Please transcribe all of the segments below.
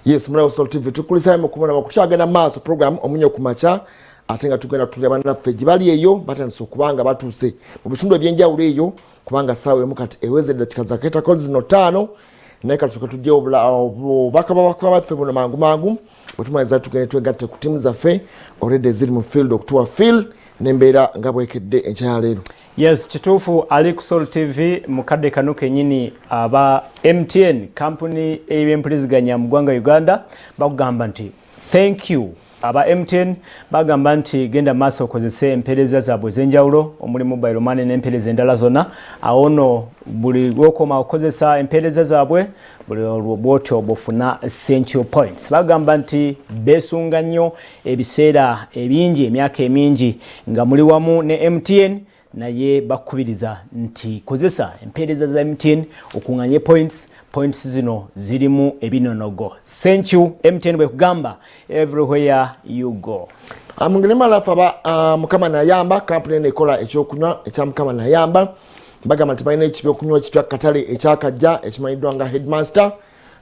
Yes, mulawo Salt TV, tukulisayo mukubona kukyagenda maaso program Omunye ku Makya, ate nga tugenda tutulira bannaffe gye bali eyo batandise okuba nga batuuse mu bitundu ebyenjawulo eyo, kubanga ssaawa emu kati eweze eddakika zaketako zino 5. Naye kati tuka tujje obubaka bwabaka baffe buno mangu mangu, bwe tumaliza tugende twegatte ku tiimu zaffe already eziri mu field okutuwa feel n'embeera nga bwekedde enkya ya leero. Yes, kituufu, ali ku Sol TV mukadde kano kenyini. Aba MTN, kampuni ey'empuliziganya mu ggwanga Uganda, bakugamba nti thank you. Aba MTN bagamba nti genda maaso okozese empeereza zaabwe ez'enjawulo omuli mobile money n'empeereza endala zonna. Awo nno buli lwokoma okukozesa empeereza zaabwe, buli olwo bwotyo bwofuna essential points. Bagamba nti beesunga nnyo ebiseera ebingi, emyaka emingi nga muli wamu ne MTN, naye bakubiriza nti kozesa empeereza za MTN okuŋŋanye points. Points zino zirimu ebinonogo. Thank you, MTN bwe kugamba everywhere you go. Mu ngeri malafu, aba Mukama Nayamba, kampuni eno ekola ekyokunywa ekya Mukama Nayamba, bagamba nti balina ekyokunywa ekipya katale ekyakajja ekimanyiddwa nga Headmaster.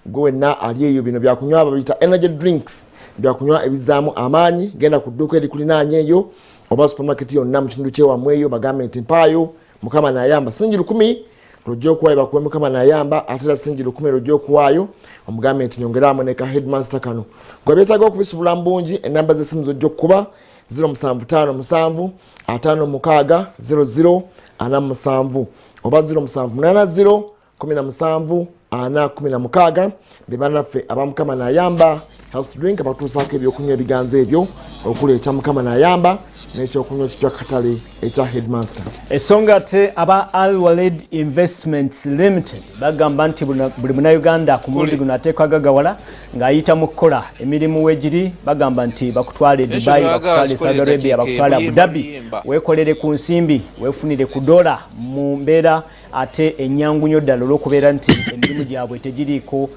Gwe wenna ali eyo, bino byakunywa babiyita energy drinks, byakunywa ebizaamu amaanyi. Genda ku dduuka erikulinaanye eyo oba supermarket yonna mu kitundu kyewammwe eyo, bagambe nti mpaayo Mukama Nayamba. Siringi 1000 lwojja okuwaayo bakuwe Mukama Nayamba, ate era siringi 1000 lwojja okuwaayo omugambe nti nyongeramu neka Headmaster kano. Gwe byetaaga okubisubula mu bungi, enamba z'essimu zojja okukuba 0757 56 00 47 oba 0780 17 4 16. Be bannaffe aba Mukama Nayamba health drink abatuusaako ebyokunywa ebiganza ebyo okuli ekya Mukama Nayamba n'ekyokunywa ekipya katale ekya Headmaster. Esonga ate aba Al Walid Investments Limited bagamba nti buli munauganda ku mulundi guno ateekwa agagawala ng'ayita mu kukola emirimu wegiri. Bagamba nti bakutwale e Dubai, bakutwale e Saudi Arabia, bakutwale Abu Dhabi, weekolere ku nsimbi, weefunire ku dola mu mbeera ate enyangu nnyo ddala, olw'okubeera nti emirimu gyabwe tegiriiko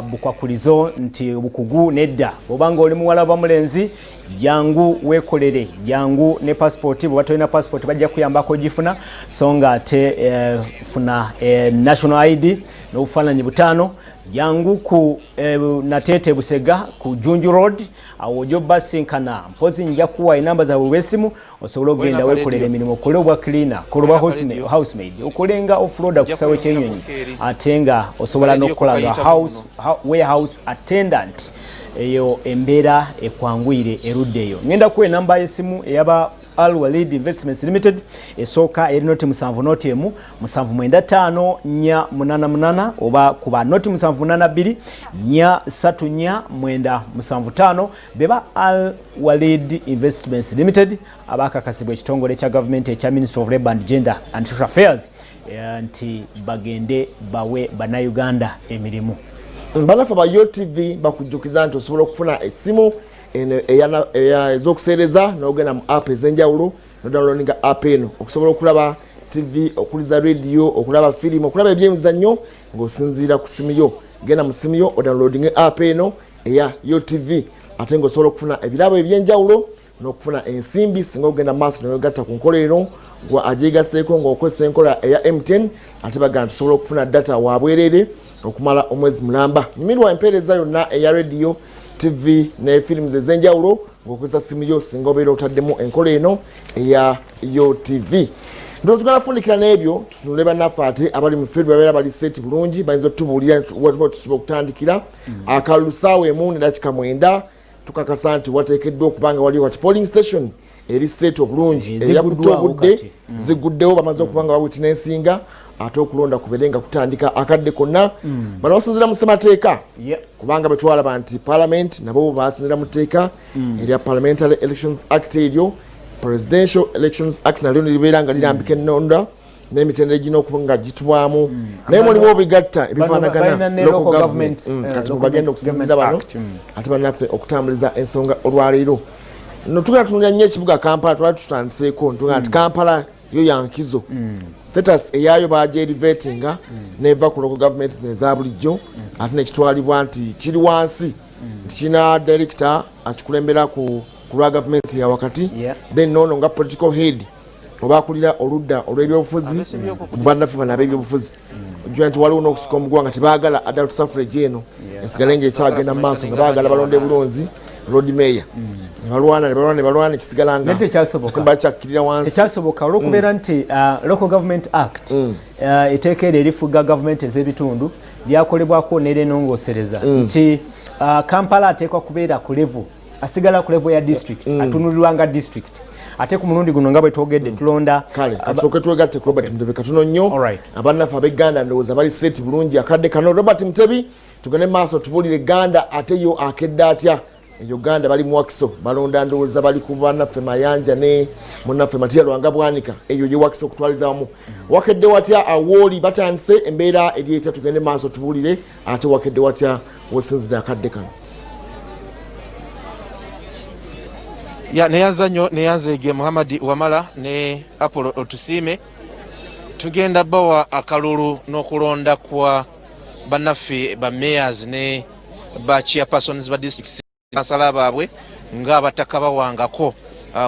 bukwakulizo nti obukugu nedda. Bw'oba nga oli muwala oba mulenzi, jangu weekolere, jangu ne passport. Bw'oba tolina passport, bajja kuyambako ogifuna. So nga ate funa national ID n'obufaananyi butaano. Jangu ku Nateete Busega ku Junju Road, awo ojja obasinkana. Mpozi nja kuwa enamba zaabwe bwesimu osobole okugenda weekolera emirimu, okole obwa cleaner, okole obwa housemaid, okole nga offloader ku kisaawe ky'ennyonyi, ate nga osobola n'okukola nga warehouse attendant. Eyo embeera ekwanguyire erudde eyo. Ngenda kuwa enamba y'essimu eyaba Al Walid Investments Limited. Esooka eri 070 1 795 488 oba kuba 078 434 975. Beba Al Walid Investments Limited abakakasibwa ekitongole ekya gavumenti ekya Ministry of Labour and Gender and Social Affairs, nti bagende bawe bannayuganda emirimu. Bannaffe ba YoTV bakujjukiza nti osobola okufuna essimu eno ez'okuseereza n'ogenda mu app ez'enjawulo nodownloadinga app eno okusobola okulaba TV, okuliza radio, okulaba firimu, okulaba ebyemizannyo ng'osinziira ku simu yo. Genda mu simu yo odownloadinge app eno eya YoTV, ate ng'osobola okufuna ebirabo ebyenjawulo n'okufuna ensimbi singa ogenda maaso newegatta ku nkola eno. Gwe agyegaseeko ng'okozesa enkola eya MTN, ate bagamba nti osobola okufuna data wa bwereere okumala omwezi mulamba. Nyumirwa empeereza yonna eya radio, TV ne films ez'enjawulo ng'okozesa simu yo singa obeera otaddemu enkola eno eya YoTV. Ndowooza tugenda fundikira n'ebyo, tutunule bannaffe ate abali mu field babeera bali set bulungi, bayinza otubuulira tusobola okutandikira akalulu saawa 1:09. Tukakasa nti wateekeddwa okuba nga waliwo kati polling station eri set obulungi eyakutte Zigguddwawo obudde. Kati. Ziguddewo, bamaze okuba nga bawitnessinga, ate okulonda kubeere nga kutandika akadde konna. Bano basinziira mu ssemateeka, kubanga bwe twalaba nti parliament nabo basinziira mu tteeka erya Parliamentary Elections Act, eryo Presidential Elections Act nalyo nelibeera nga lirambika ennonda n'emitendera egirina okuba nga gitubwamu, naye mulimu obigatta ebifaanagana. Balina ne local local government. government, Kati local bagenda okusinziira bano government act. Ate bannaffe okutambuliza ensonga olwaleero no tugenda tunulira nnyo ekibuga Kampala. Twali tutandiseeko ntuga nti Kampala yo yankizo, status eyaayo bagyelevatinga neva ku local government neza bulijjo, ate nekitwalibwa nti kiri wansi, nti kirina director akikulembera ku lwa gavumenti ya wakati. Then nono nga political head oba akulira oludda olw'ebyobufuzi, bannaffe bano ab'ebyobufuzi. Ojjukira nti waliwo n'okusika omuguwa nga tebaagala adult suffrage eno esigale nga ekyagenda mu maaso, nga baagala balonde bulonzi Lord Mayor. Ne balwana, ne balwana, ne balwana, ekisigala nga Naye tekyasoboka. Bakyakkirira wansi. Tekyasoboka olwokubeera nti Local Government Act, etteeka eryo erifuga gavumenti ez'ebitundu, lyakolebwako nerenongosereza nti Kampala ateekwa kubeera ku level, asigala ku level ya district, atunulirwa nga district. Ate ku mulundi guno nga bwe twogedde tulonda Kale katusooke twegatte ku Robert Mutebi katono nnyo. Abannaffe ab'egganda ndowooza bali set bulungi akadde kano. Robert Mutebi, tugende maaso tubuulire Ganda ate yo akedde atya e Uganda? Bali mu Wakiso balonda, ndowooza bali ku bannaffe Mayanja ne munnaffe Matiya Lwanga Bwanika. Eyo ye Wakiso okutwaliza wamu. Wakedde watya awooli batandise? Embeera eri etya? Tugende maaso tubuulire ate wakedde watya wosinzidde akadde kano. Ya, neyanza nnyo, neyanzeege Muhammad Wamala ne Apollo Otusiime. Tugenda bawa akalulu n'okulonda kwa bannaffe ba mayors ne ba chairpersons ba districts, kansala baabwe ng'abataka bawangako.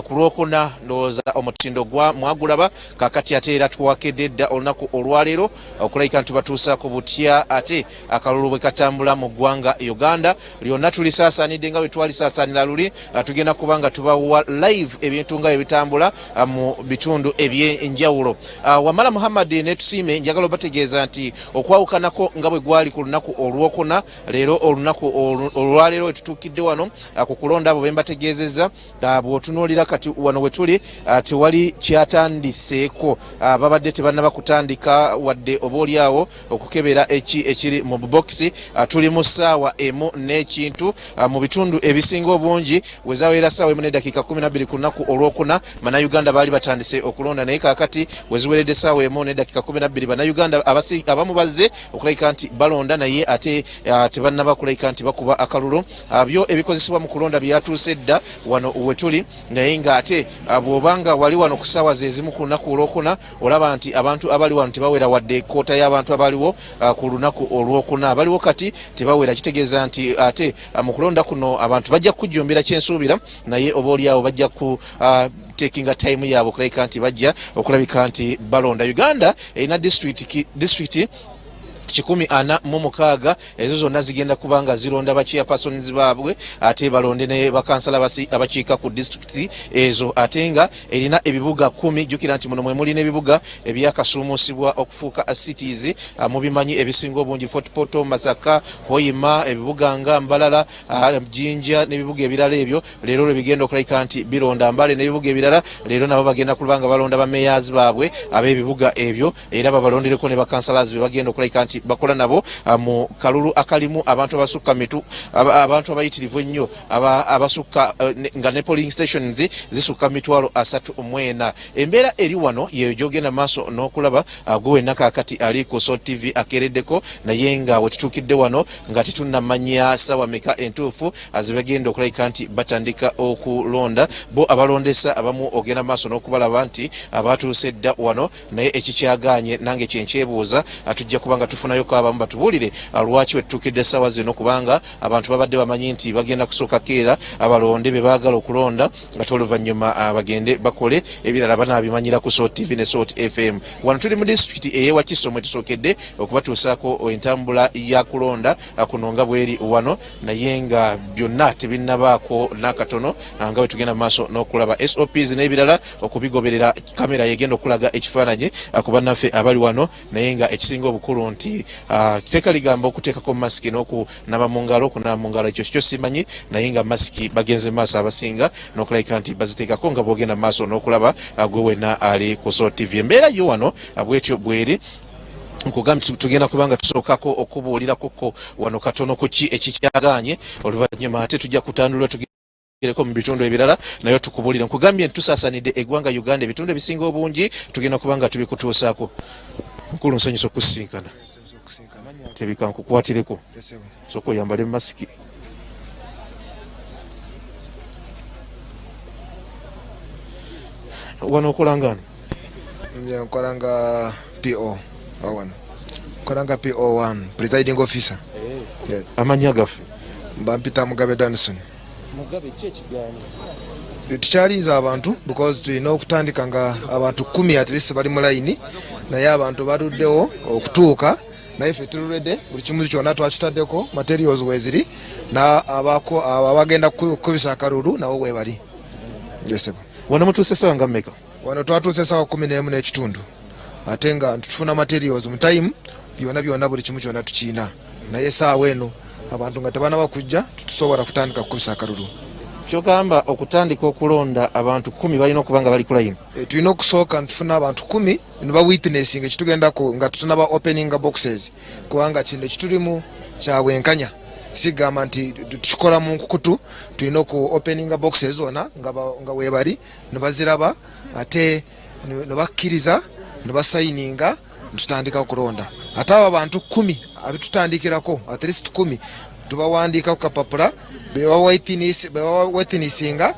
Ku Lwokuna ndowooza omutindo gwa mwagulaba. Kakati ate era twakedde dda olunaku olwaleero okulabika nti batuusaako butya ate akalulu bwe katambula mu ggwanga Uganda lyonna. Tulisaasaanidde nga bwe twalisaasaanira luli. Tugenda kuba nga tubawa live ebintu nga bwe bitambula mu bitundu ebyenjawulo. Wamala Muhammad netusiime, njagala obategeeza nti okwawukanako nga bwe gwali ku lunaku Olwokuna, leero olunaku olwaleero wetutuukidde wano ku kulonda abo bembategeezezza, bw'otunuulira kati wano we tuli, tewali kyatandiseeko. Babadde tebannaba kutandika wadde oba oliawo okukebera eki ekiri mu bubokisi. Tuli mu ssaawa 1 n'ekintu. Mu bitundu ebisinga obungi wezawera ssaawa 1 n'eddakiika 12 ku lunaku Olwokuna, Bannayuganda baali batandise okulonda, naye kaakati weziweredde ssaawa 1 n'eddakiika 12, Bannayuganda abamu bazze okulabika nti balonda, naye ate tebannaba kulabika nti bakuba akalulu. Byo ebikozesebwa mu kulonda byatuuse dda wano wetuli, naye ng'ate bw'obanga wali wano ku ssaawa ze ezimu ku lunaku Olwokuna, olaba nti abantu abali wano tebawera wadde koota y'abantu abaliwo ku lunaku Olwokuna. Abaliwo kati tebawera, kitegeeza nti ate mu kulonda kuno abantu bajja kujjumbira kyensuubira, naye oba oliawo bajja ku takinga time yaabwe okulabika nti bajja okulabika nti balonda. Uganda erina district 146. Ezo zonna zigenda kuba nga zironda ba chairpersons baabwe, ate balonde ne bakansala abakiika ku disitulikiti ezo, ate nga erina ebibuga 10. Jjukira nti muno mwe muli n'ebibuga ebyakasuumuusibwa okufuuka cities, mubimanyi ebisinga obungi: Fort Portal, Masaka, Hoima, ebibuga nga Mbalala, Jinja n'ebibuga ebirala. Ebyo leero lwe bigenda okulabika nti bironda. Mbale n'ebibuga ebirala leero nabo bagenda kuba nga balonda ba mayors baabwe ab'ebibuga ebyo, era babalondereko ne bakansalas be bagenda okulabika nti bakola nabo mu kalulu akalimu abantu abasukka mitu abantu abayitirivu ennyo abasukka nga ne polling stations zisukka 34,000. Embeera eri wano yeyo gyogenda maaso n'okulaba, gwe wenna kaakati ali ku Salt TV akeereddeko, naye nga wetutuukidde wano nga tetunnamanya sawa meka entuufu zebagenda okulabika nti batandika okulonda. Bo abalondesa abamu ogenda maaso n'okubalaba nti abatuuse dda wano, naye ekikyaganye nange kyenkyebuuza. Tujja kuba nga tufunayoko abamu batubuulire lwaki wetutuukidde essaawa zino, kubanga abantu babadde bamanyi nti bagenda kusooka keera abalonde be baagala okulonda, ate oluvannyuma bagende bakole ebirala. Banaabimanyira ku Salt TV ne Salt FM. Wano tuli mu disitulikiti ey'ewakiso mwe tusookedde okubatuusaako entambula ya kulonda kuno nga bweri wano, naye nga byonna tebinnabaako n'akatono, nga bwe tugenda mu maaso n'okulaba SOPs n'ebirala okubigoberera. Kamera yegenda okulaga ekifaananyi ku bannaffe abali wano, naye nga ekisinga obukulu nti teeka ligamba okuteekako masiki n'okunaba mu ngalo. Okunaba mu ngalo ekyo kikyo simanyi, naye nga masiki bagenze maaso abasinga n'okulabika nti baziteekako, nga bwogenda maaso n'okulaba, gwe wenna ali ku Salt TV. Embeera yo wano bwetyo bweri. Nkugambye tugenda kubanga tusookako okubuulirako wano katono ku ki ekikyaganye, oluvannyuma ate tujja kutandula tugereko mu bitundu ebirala naye tukubuulire. Nkugambye nti tusaasanidde eggwanga Uganda, ebitundu ebisinga obungi tugenda kuba nga tubikutuusaako. Mukulu, nsanyusa okusisinkana. Tebika nkukwatireko, sooka oyambale masiki. Wano okola ngani? Nze nkola nga PO wano, nkola nga PO1, presiding officer. Yes. Amannya gaffe? Bampita Mugabe Danson. Mugabe, ki ekigaanyi? Tukyalinze abantu because tulina okutandika nga abantu 10 at least bali mu layini, naye abantu baluddewo okutuuka. Naye ffe tuli ready, buli kimu kyonna twakitaddeko, materials weziri, abo abagenda kukubisa akalulu nabo webali. Yes. Wano mutuuse sawa nga mmeka? Wano twatuuse sawa 11 n'ekitundu, ate nga tufuna materials mu time, byonna byonna, buli kimu kyonna tukiina, naye saawa eno abantu nga tebanaba kujja, tutusobola kutandika kukubisa akalulu. Kyogamba okutandika okulonda abantu 10 balina okuba nga bali ku layini? E, tulina okusooka ntufuna abantu 10 niba witnessing ekitugendako nga tutanaba opening boxes, kubanga kino ekitulimu kyabwenkanya, sigamba nti tukikola mu nkukutu. Tulina oku openinga boxes zona nga webali nebaziraba, ate nebakkiriza, nebasayininga, tutandika okulonda. Ate abo abantu 10 abitutandikirako, at least 10 tubawandiika ku kapapula, bebawitnessinga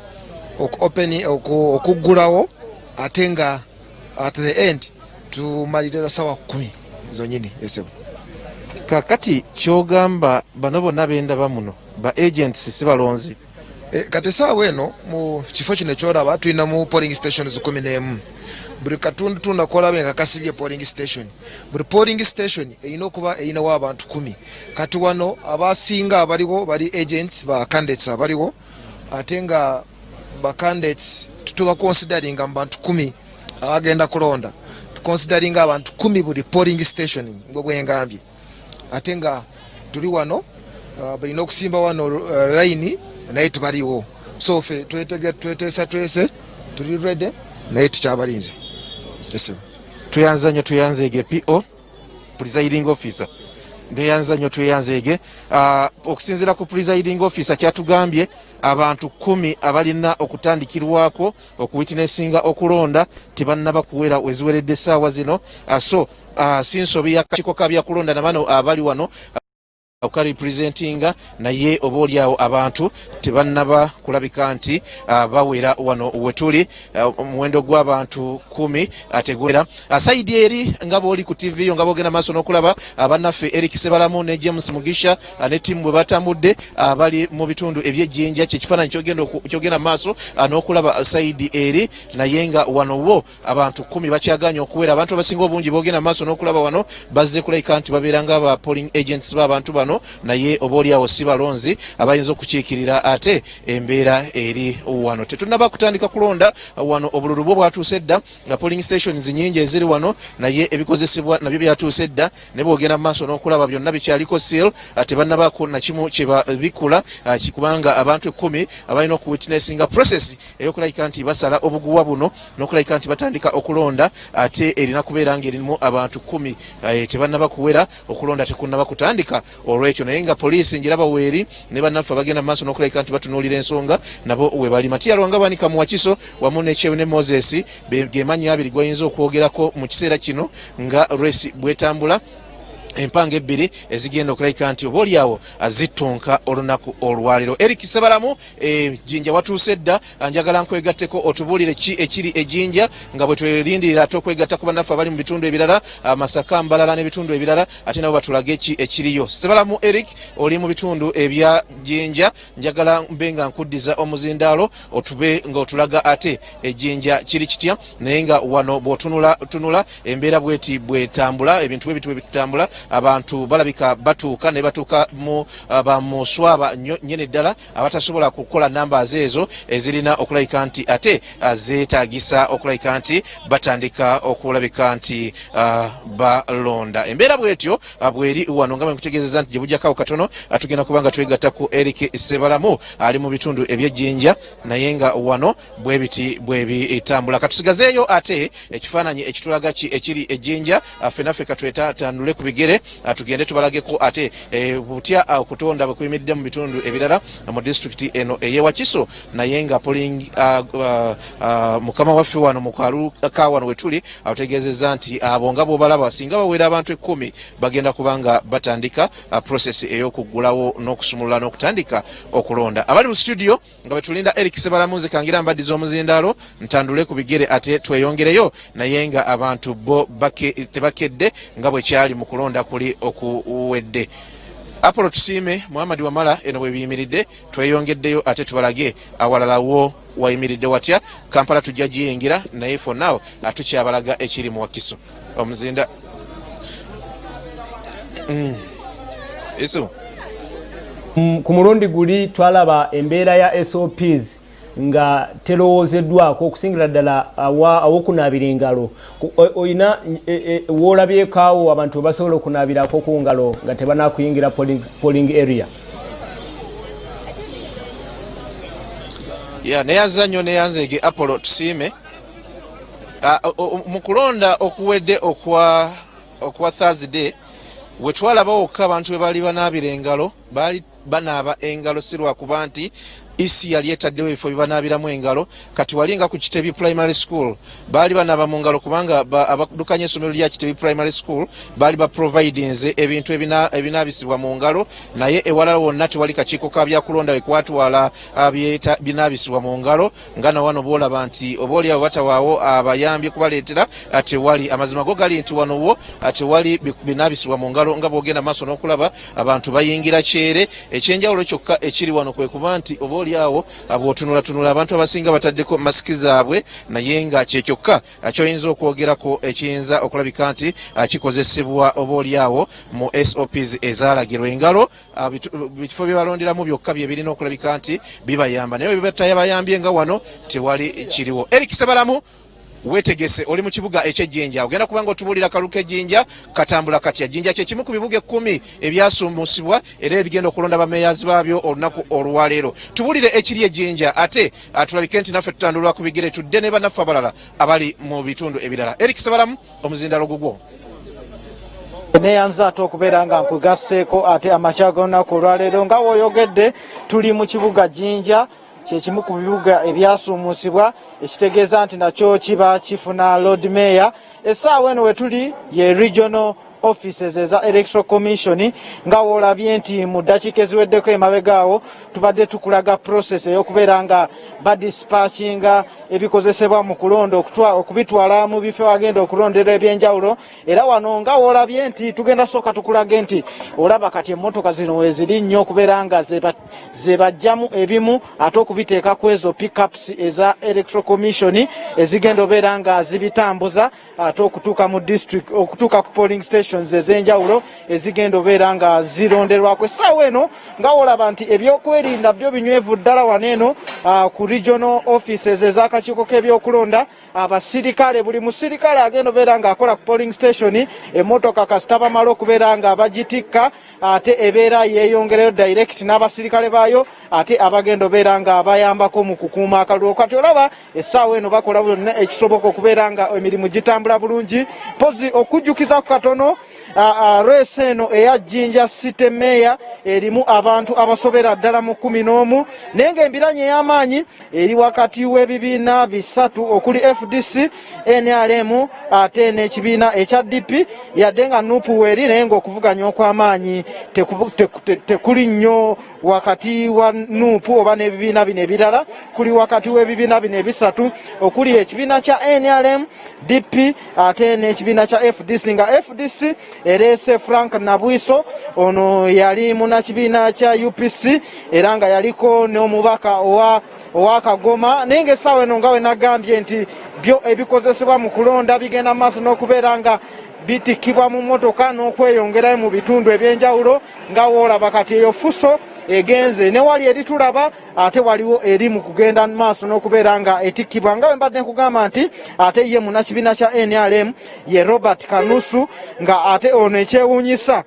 okuggulawo, ate nga at the end tumaliriza sawa 10 zonyini esebo. Kakati kyogamba bano bonna bendaba muno ba agents, si balonzi? E, kati esaawa eno mu kifo kino ekyolaba tulina mu polling stations 11. Buli katundutundu akolabe nga kasibye polling station, buli polling station erina okuba erinawo abantu 10. Kati wano abasinga abaliwo bali agents ba candidates abaliwo, ate nga ba candidates tutuba consideringa mu bantu 10 abagenda kulonda, tuconsideringa abantu 10 buli polling station nga bwengambye. Ate nga tuli wano, balina okusimba wano line, naye tebaliwo. So fe tweteesa twese tuli ready, naye tukyabalinze. Yes. Tweyanza nnyo, tweyanzeege po presiding officer. Ndeyanza nnyo, tweyanzeege. Okusinziira ku presiding officer kyatugambye, abantu 10 abalina okutandikirwako okuwitnessinga okulonda tebannaba kuwera weziweredde essaawa zino. So si nsobi y'akakiiko ka byakulonda na bano abali wano okukarepresentinga, naye oba oliawo abantu tebannaba kulabika nti bawera wano wetuli. Omuwendo gw'abantu 10 ategwera. Side eri nga bwoli ku TV yo, nga bwogenda maaso n'okulaba, bannaffe Eric Sebalamu ne James Mugisha ne ttiimu bwe batambudde, bali mu bitundu ebyejjinja, kyekifaananyi kyogenda maaso n'okulaba side eri. Naye nga wano wo abantu 10 bakyaganye okuwera. Abantu abasinga obungi bogenda maaso n'okulaba wano bazze kulabika nti babeera nga ba polling agents b'abantu bano, naye oba oliawo si balonzi abayinza okukiikirira. Ate embeera eri wano, tetunnaba kutandika kulonda wano. Obululu bwo bwatuuse dda, nga polling stations nyingi eziri wano, naye ebikozesebwa nabyo byatuuse dda, ne bwogenda mu maaso n'okulaba byonna bikyaliko seal, tebannabaako nakimu kyebabikula, kubanga abantu 10 abalina okuwitnessinga process ey'okulabika nti basala obuguwa buno n'okulabika nti batandika okulonda, ate erina kubeera ng'erimu abantu 10, tebannaba kuwera, okulonda tekunnaba kutandika olwekyo. Naye nga poliisi njiraba weeri ne bannaffe abagenda mu maaso n'okulabika nti batunuulira ensonga nabo we bali. Matiya Lwanga Banika Muwakiso wamu ne Kyewune Moses gemanyi abiri gwayinza okwogerako mu kiseera kino nga race bwetambula, empanga ebbiri ezigenda okulabika nti oba oliawo zittunka olunaku olwaliro. Eric Sebalamu, Jinja watuuse dda, njagala nkwegatteko otubuulire ki ekiri ejinja nga bwe twerindirira ate okwegatta ku bannaffe abali mu bitundu ebirala, Masaka, Mbalala n'ebitundu ebirala, ate nabo batulage ki ekiriyo. Sebalamu Eric, oli mu bitundu ebya Jinja, njagala mbe nga nkuddiza omuzindaalo otube nga otulaga ate ejinja kiri kitya. Naye nga wano bw'otunula tunula embeera bweti bwetambula, ebintu bwe bitu bwe bitambula, abantu balabika batuuka, naye batuuka mu bamuswaba nnyo nnyini ddala abatasobola kukola numbers ezo ezirina okulabika nti ate zeetagisa okulabika nti batandika okulabika nti balonda. Embeera bwetyo bweri wano, nga bwe nkutegeezeza nti gye bujjakawo katono tugenda kuba nga twegatta ku Eric Sebalamu ali mu bitundu ebyejjinja, naye nga wano bwe biti bwe bitambula. Katusigazeeyo ate ekifaananyi ekitulaga ki ekiri ejjinja. Ffenaffe katwetatandule ku bigere, tugende tubalageko ate butya okutonda bwe kuyimiridde mu bitundu ebirala mu disitulikiti eno ey'ewakiso. Naye nga polling mukama waffe wano mu kaluka wano we tuli atutegeezezza nti abo nga bw'obalaba singa bawera abantu 10, bagenda kuba nga batandika process ey'okuggulawo n'okusumulula n'okutandika okulonda. Abali mu studio, nga betulinda Eric Sebalamuzi, kangira mbaddiza omuzindaalo ntandule ku bigere ate tweyongereyo, naye nga abantu bo tebakedde nga bwe kyali mu kulonda kuli okuwedde. Apollo Tusiime, Muhammad Wamala, eno bwe biyimiridde. Tweyongeddeyo ate tubalage awalala wo wayimiridde watya. Kampala tujja giyingira, naye for now tukyabalaga ekiri mu Wakiso. Omuzinda. Eso. Ku mulundi guli twalaba embeera ya SOPs nga terowoozeddwako okusingira ddala awokunaabira engalo. Olina e, e, woolabyeko awo abantu we basobola okunaabirako ku ngalo nga tebanakuyingira polling area? Ya, neyanza nnyo, neyanzeege Apollo Tusiime. Mu kulonda okuwedde okwa Thursday, we twalaba wokka abantu we baali banaabira engalo, baali banaaba engalo si lwakuba nti isi yali etaddewo ebifo bye engalo. Kati wali nga ku Kitebi Primary School baali banaaba mu ngalo kubanga abaddukanya essomero lya Kitebi Primary School baali baprovidinze ebintu ebinaabisibwa mu ngalo, naye ewalala wonna tewali kakiiko ka byakulonda we kwatwala binaabisibwa mu ngalo. Nga nawano bwolaba nti oba oliawo batawaawo abayambye kubaleetera, tewali. Amazima go gali nti wano wo tewali binaabisibwa mu ngalo, nga bwogenda maaso n'okulaba abantu bayingira kyere. Ekyenjawulo kyokka ekiri wano kwe kuba nti oba oliawo bw'otunulatunula abantu abasinga bataddeko masiki zaabwe, naye nga kyekyokka kyoyinza okwogerako ekiyinza okulabika nti kikozesebwa oba oliawo mu SOPs ezaalagirwa. Engalo, bifo bye balonderamu byokka bye birina okulabika nti bibayamba, naye bwe nga wano tewali kiriwo. Eric Sebalamu, wetegese, oli mu kibuga eky'Ejjinja, ogenda kubanga otubuulira kalulu k'Ejjinja katambula katya. Jjinja kyekimu ku bibuga 10 ebyasummusibwa era ebigenda okulonda bameeyazi baabyo olunaku olwaleero. Tubuulire ekiri Ejjinja, ate tulabike nti naffe tutandulwa ku bigere tudde ne bannaffe abalala abali mu bitundu ebirala. Eric Sebalamu, omuzindalo gugwo. Neyanza ate okubeera nga nkugasseeko ate amakya g'olunaku olwaleero. Nga woyogedde, tuli mu kibuga Jinja, kyekimu ku bibuga ebyasuumusibwa, ekitegeeza nti nakyo kiba kifuna Lord Mayor. Essaawa eno wetuli ye regional offices eza Electoral Commission. Nga woolabye nti mu ddakiika eziweddeko emabega awo tubadde tukulaga process ey'okubeera nga badispatchinga ebikozesebwa mu kulonda okubitwala mu bifo agenda okulondera ebyenjawulo. Era wano nga woolabye nti tugenda sooka tukulage nti olaba kati emmotoka zino weziri nnyo okubeera nga zebajjamu ebimu ate okubiteeka ku ezo pickups eza Electoral Commission ezigenda obeera nga zibitambuza ate okutuuka mu district, okutuuka ku polling stations ez'enjawulo ezigenda obeera nga zironderwako. Essaawa eno nga wolaba nti ebyokwerinda byo binywevu ddala wano eno ku regional offices ez'akakiiko k'ebyokulonda. Abasirikale, buli musirikale agenda obeera ng'akola ku polling station, emmotoka kasita bamala okubeera nga bagitikka, ate ebeera yeeyongerayo direct n'abasirikale baayo ate abagenda obeera nga bayambako mu kukuuma akalulu. Kati olaba essaawa eno bakola byonna ekisoboka okubeera nga emirimu gitambula bulungi. Mpozi okujjukiza ku katono, race eno eya Jinja City Mayor erimu abantu abasobera ddala mu 11, naye ng'embiranye ey'amaanyi eri wakati w'ebibiina bisatu okuli FDC, NRM ate n'ekibiina ekya DP. Yadde nga NUP weeri, naye ng'okuvuganya okw'amaanyi tekuli nnyo wakati wa NUP oba n'ebibiina bino ebirala, kuli wakati w'ebibiina bino ebisatu okuli ekibiina kya NRM, DP ate n'ekibiina kya FDC, nga FDC ereese Frank Nabwiso. Ono yali munakibiina kya UPC era nga yaliko n'omubaka owa Kagoma. Naye ngaessaawa eno nga we nagambye nti byo ebikozesebwa mu kulonda bigenda maaso n'okubeera nga bitikkibwa mu mmotoka n'okweyongerayo mu bitundu ebyenjawulo. Nga woolaba kati eyo fuso egenze ne wali eri tulaba ate waliwo eri mu kugenda maaso n'okubeera nga etikkibwa. Nga bwe mbadde nkugamba nti ate ye munnakibiina kya NRM ye Robert Kanusu, nga ate ono ekyewuunyisa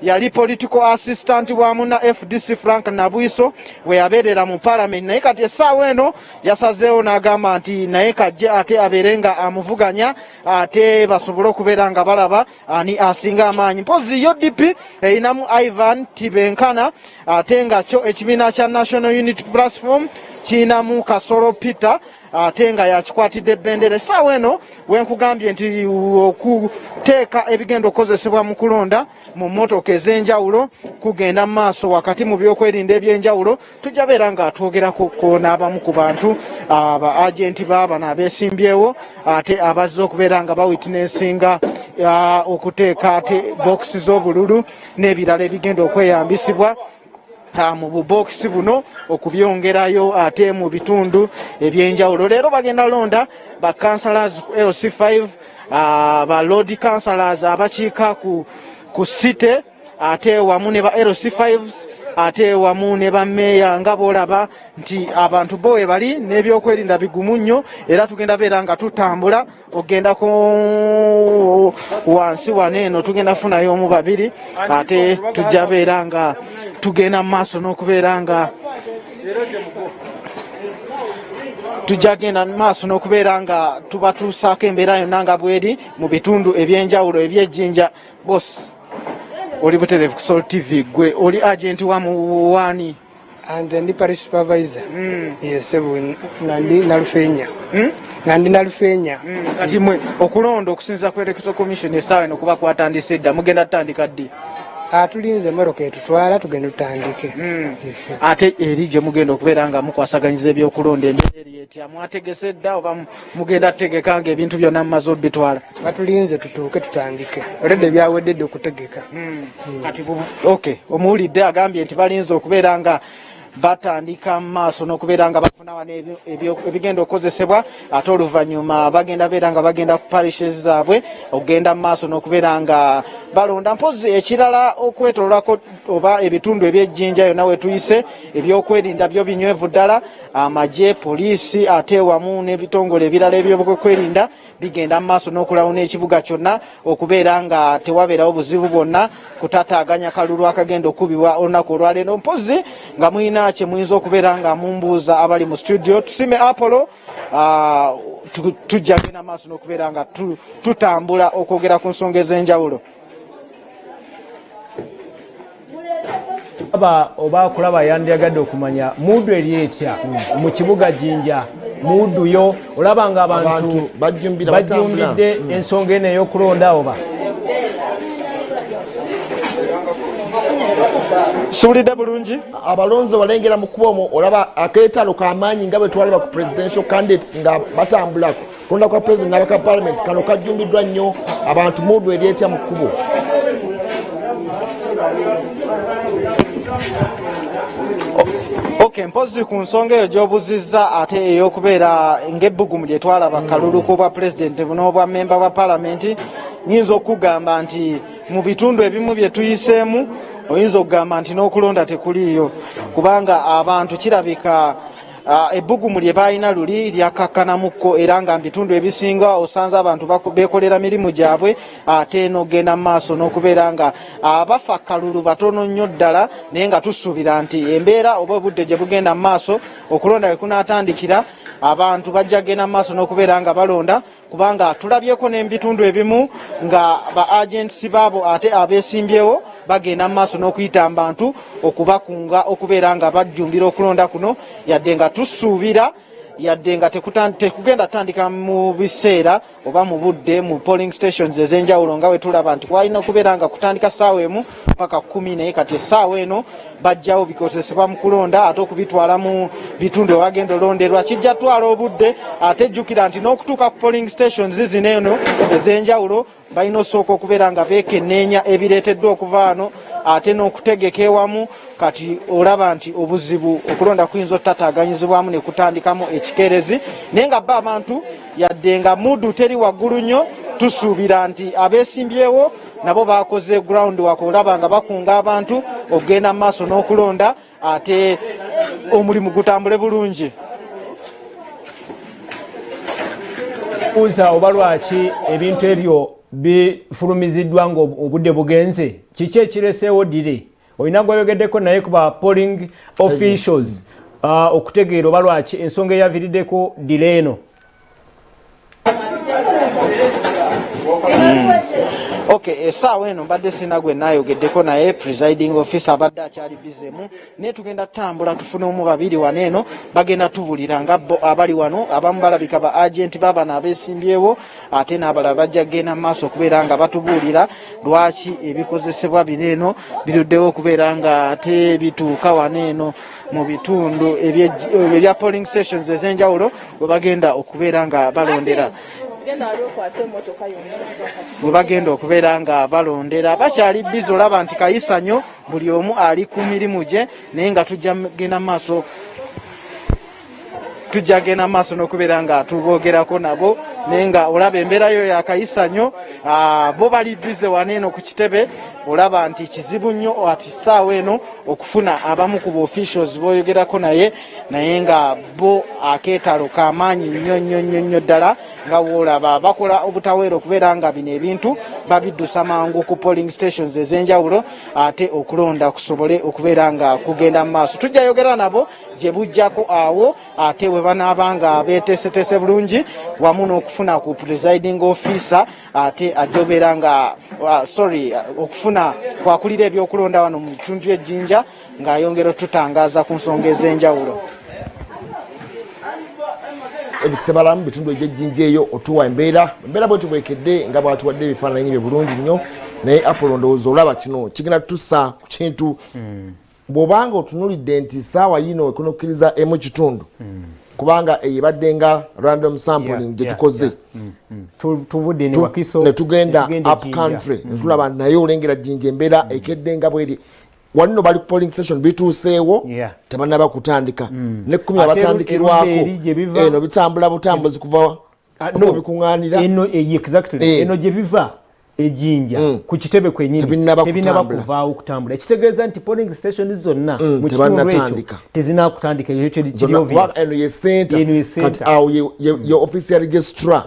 yali political assistant wa muna FDC Frank Nabwiso we yabeerera mu parliament, naye kati essaawa eno yasazeewo n'agamba nti naye kajje ate abeere nga amuvuganya, ate basobole okubeera nga balaba ani asinga amaanyi. Mpozi yo DP erinamu Ivan Tibenkana, ate nga kyo ekibiina kya National Unity Platform kirinamu Kasolo Peter, ate nga yakikwatidde bendera. Essaawa eno wenkugambye nti okuteeka ebigenda okukozesebwa mu kulonda mu mmotoka ez'enjawulo kugenda mu maaso wakati mu byokwerinda ebyenjawulo. Tujja beera nga twogerako ko n'abamu ku bantu aba agenti baabano abeesimbyewo ate abazze okubeera nga bawitnessinga okuteeka ate bokisi z'obululu n'ebirala ebigenda okweyambisibwa mu bubokisi buno okubyongerayo ate mu bitundu ebyenjawulo. Leero bagenda londa ba councillors ku LC5, ba lord councillors abakiika ku city. ate wamu ne ba LC5s ate wamu ne bameeya, nga bw'olaba nti abantu bo we bali n'ebyokwerinda bigumu nnyo. Era tugenda beera nga tutambula ogenda ku wansi wano eno, tugenda funayo omu babiri, ate tujja beera nga tugenda mu maaso n'okubeera nga tujja genda maaso n'okubeera nga tubatuusaako embeera yonna nga bweri mu bitundu ebyenjawulo eby'ejjinja. Boss, oli butereevu ku Salt TV. Gwe oli agenti wa muwaani? Nze ndi parish supervisor. Yes, sebo, nga ndi Nalufenya. Nga ndi Nalufenya. Kati mwe okulonda, okusinziira ku Electoral Commission, essaawa eno kuba kwatandise dda, mugenda tutandika ddi? Ah, tulinze emmotoka etutwala tugende tutandike. Yes, sebo. Ate eri gye mugenda okubeera nga mukwasaganyiza ebyokulonda, embeera eri etya? Mwategese dda oba mugenda tutegeka nga ebintu byonna mumaze obitwala? Batulinze tutuuke tutandike, already byawedde dde okutegeka. Kati okay, omuwulidde agambye nti balinze okubeera nga batandika mu maaso n'okubeera nga bafuna wano ebigenda okukozesebwa, ate oluvannyuma bagenda beera nga bagenda ku parishes zaabwe okugenda mu maaso n'okubeera nga balonda. Mpozi ekirala, okwetololako oba ebitundu ebyejjinja yonna wetuyise, ebyokwerinda byo binywevu ddala. Amagye, poliisi, ate wamu n'ebitongole ebirala ebyokwerinda bigenda mu maaso n'okulawuna ekibuga kyonna okubeera nga tewabeerawo buzibu bwonna kutataaganya kalulu akagenda okubibwa olunaku olwaleero. Mpozi nga mulina kye muyinza okubeera nga mumbuuza abali mu studio. Tusime Apollo. Tujja genda maaso n'okubeera nga tutambula okwogera ku nsonga ez'enjawulo. Aba oba kulaba yandyagadde okumanya mood eri etya mu kibuga Jinja. Mood yo olaba nga abantu Abantu bajjumbira, batambula. Bajjumbidde ensonga eno ey'okulonda oba? Siwulidde bulungi. Abalonzi balengera mu kkubo omwo, olaba akeetalo kamaanyi nga bwe twalaba ku presidential candidates nga batambula kulonda kwa president n'abaka parliament? Kano kajjumbiddwa nnyo abantu. Mood eri etya mu kkubo? Ok, mpozi ku nsonga eyo gy'obuzizza, ate ey'okubeera ng'ebbugumu lye twalaba kalulu k'obwa pulezidenti n'obwa memba bwa palamenti, nyinza okugamba nti mu bitundu ebimu bye tuyiseemu oyinza okugamba nti n'okulonda tekuliiyo, kubanga abantu kirabika ebbugumu lye baalina luli lyakakkanamukko, era nga mu bitundu ebisinga osanze abantu beekolera mirimu gyabwe, ate n'ogenda mu maaso n'okubeera nga abafa kalulu batono nnyo ddala. Naye nga tusuubira nti embeera oba obudde gye bugenda mu maaso, okulonda we kunaatandikira, abantu bajja genda mu maaso n'okubeera nga balonda, kubanga tulabyeko n'ebitundu ebimu nga ba agents baabo ate abeesimbyewo bagenda mu maaso n'okuyita mu bantu okubakunga okubeera nga bajjumbira okulonda kuno, yadde nga tusuubira yadde nga tekugenda tandika mu biseera oba mu budde mu polling stations ez'enjawulo nga we tulaba nti kwalina okubeera nga kutandika ssaawa 1 paka 10. Naye kati essaawa eno bajjawo bikozesebwa mu kulonda, ate okubitwala mu bitundu ewagenda olonderwa kijja twala obudde. Ate jjukira nti n'okutuuka ku polling stations zino eno ez'enjawulo balina osooka okubeera nga beekenneenya ebireeteddwa okuva wano, ate n'okutegeka ewamu. Kati olaba nti obuzibu okulonda kuyinza otutataaganyizibwamu ne kutandikamu ekikeerezi. Naye nga bo abantu, yadde nga mood teri waggulu nnyo, tusuubira nti abeesimbyewo nabo bakoze ground work, olaba nga bakunga abantu okugenda mu maaso n'okulonda, ate omulimu gutambule bulungi. Buuza oba lwaki ebintu ebyo bifulumiziddwa nga obudde bugenze. Kiki ekireseewo delay? Olina gweyogeddeko naye ku ba polling officials okutegeera oba lwaki ensonga eyaviiriddeko delay eno? Ok, essaawa eno mbadde sina gwe naayogeddeko naye, presiding officer abadde akyali bizemu, naye tugenda tutambula tufune omu babiri wano eno bagenda tubulira nga bo abali wano. Abamu balabika ba agenti babano abeesimbyewo, ate n'abalala bajja kugenda mu maaso okubeera nga batubuulira lwaki ebikozesebwa bino eno biruddewo okubeera nga ate bituuka wano eno mu bitundu ebya polling stations ez'enjawulo we bagenda okubeera nga balondera. Bwe bagenda okubeera nga balondera bakyali busy, olaba nti kayisanyo, buli omu ali ku mirimu gye, naye nga tujja genda maaso, tujja genda maaso n'okubeera nga tuboogerako nabo. Naye nga olaba embeera yo yakayisanyo, bo bali bize wano eno ku kitebe. Olaba nti kizibu nnyo ati ssaawa eno okufuna abamu ku officials boyogerako naye, naye nga bo akeetalo kamaanyi nnyo nnyo nnyo nnyo ddala, nga woolaba bakola obutaweera okubeera nga bino ebintu babiddusa mangu ku polling stations ez'enjawulo, ate okulonda kusobole okubeera nga kugenda mu maaso. Tujja yogera nabo gye bujjako awo, ate bwe banaaba nga beeteeseteese bulungi, wamu n'okufuna ku presiding officer, ate ajja obeera nga sorry, okufuna kwakulira ebyokulonda wano mu bitundu ejjinja, ng'ayongera otutangaaza ku nsonga ez'enjawulo. Ebikisebalamu bitundu ebyejjinja eyo otuwa embeera bwetyo bwekedde, nga bwatuwadde ebifaananyi bye bulungi nnyo. Naye Apollo, ndowooza olaba kino kigenda tutusa ku kintu bw'obanga otunulidde nti saawa yino ekunokkiriza emu kitundu, kubanga eyo ebadde nga random sampling gye tukoze. Tuvudde ne Wakiso. Ne tugenda up country, ne tulaba naye olengera Jjinja embeera ekedde nga bweri. Wanino bali polling station bituuseewo, tebanaba kutandika nekumi. Ate abatandikirwako erudda eri gye biva- eno bitambula butambuzi kuva No. bikuŋŋaanira. Eno exactly. Eno gye biva ejinja ku kitebe kwenyini Tebinnaba tebinnaba kutambula. kuvaawo kutambula, ekitegeeza nti polling station zonna mu kitundu ekyo Tebannatandika. tezinakutandika. Ekyo kiri Zonna, obvious. kubanga eno ye center. Eno ye center. Kati awo ye office ya registrar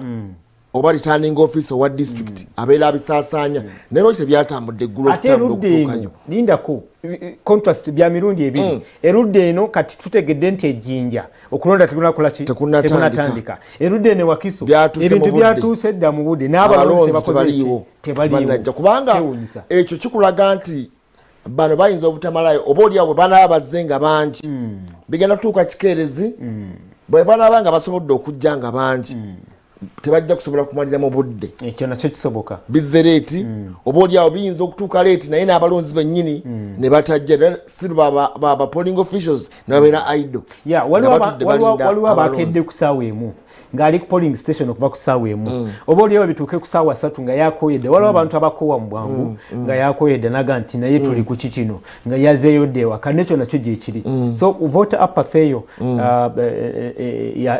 oba returning officer owa district abeera abisaasaanya, naye lwaki tebyatambudde eggulo Ate okutambula erudda eno okutuukayo? Lindako, contrast bya mirundi ebiri. Erudda eno kati tutegedde nti ejjinja okulonda tekunakola ki? Tekunnatandika. Tekunnatandika. Erudda eno Wakiso Byatuuse ebintu mu budde. byatuuse dda mu budde, n'abalonzi abalonzi tebakoze ki? tebaliiwo. Tebaliiwo. Tebannajja kubanga Kyewuunyisa. Ekyo kikulaga nti bano bayinza obutamalayo, oba oliawo bwe banaaba bazze nga bangi bigenda kutuuka kikeerezi. Bwe banaaba nga basobodde okujja nga bangi, tebajja kusobola kumalira mu budde. Ekyo nakyo kisoboka. Bizze late, oba oliawo biyinza okutuuka late, naye n'abalonzi bennyini ne batajja. Era si ba polling officials ne babeera idle Ya, nga batudde balinda waliwo abakedde abalonzi. ku ssaawa 1 ng'ali ku polling station okuva ku ssaawa 1, oba oliawo bituuke ku ssaawa 3 nga yakoyedde. Waliwo abantu abakoowa mu bwangu, nga yakoyedde naga nti naye tuli ku ki kino, nga yazeeyo dda ewaka. Nekyo nakyo gyekiri. So voter apathy eyo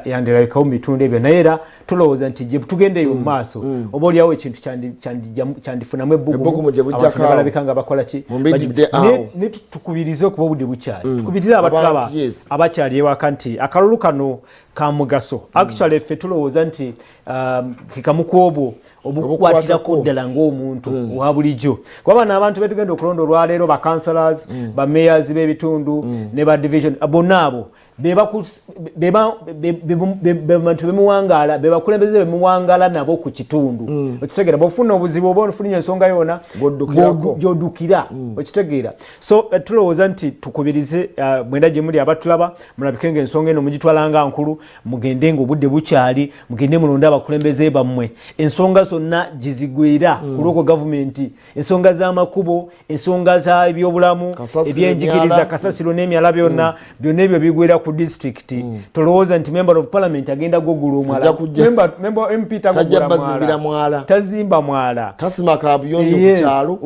yandirabikawo mu bitundu ebyo, naye era tulowooza nti gye tugenda eyo mu maaso, oba oliawo ekintu kyandifunamu ebbugumu ebbugumu, gye bujjako abantu ne awo. balabika nga bakola ki? Mu mbidde awo. Ne tukubirize okuba obudde bukyali, tukubirize abatulaba Abantu, yes. abakyali ewaka nti akalulu kano ka mugaso. Actually ffe tulowooza nti kekamu ku obwo obukukwatirako Obukukwatako. ddala ng'omuntu owa bulijjo, kuba bano abantu betugenda okulonda olwaleero, ba councillors, ba mayors b'ebitundu ne ba division, bonna abo be bantu bemuwangaala, be bakulembeze bemuwangaala nabo ku kitundu. Okitegeera, bwofuna obuzibu oba ofunye ensonga yona Bw'oddukirako. Gy'oddukira, okitegeera. So tulowooza nti tukubirize mwenda gye muli abatulaba, mulabike nga ensonga eno mugitwala nga nkulu, mugende nga obudde bukyali, mugende mulonde abakulembeze bammwe. Ensonga zonna gizigwera ku lwoko gavumenti, ensonga z'amakubo, ensonga za ebyobulamu, Kasasiro, ebyenjigiriza, emyala. Kasasiro n'emyala, byonna byonna ebyo bigwera ku disitulikiti. Tolowooza nti member of parliament agenda gogula omwala. Ajja kujja. Member MP Tajja tagugula bazimbira mwala. Tazimba mwala. Tasima kabuyonjo ku kyalo.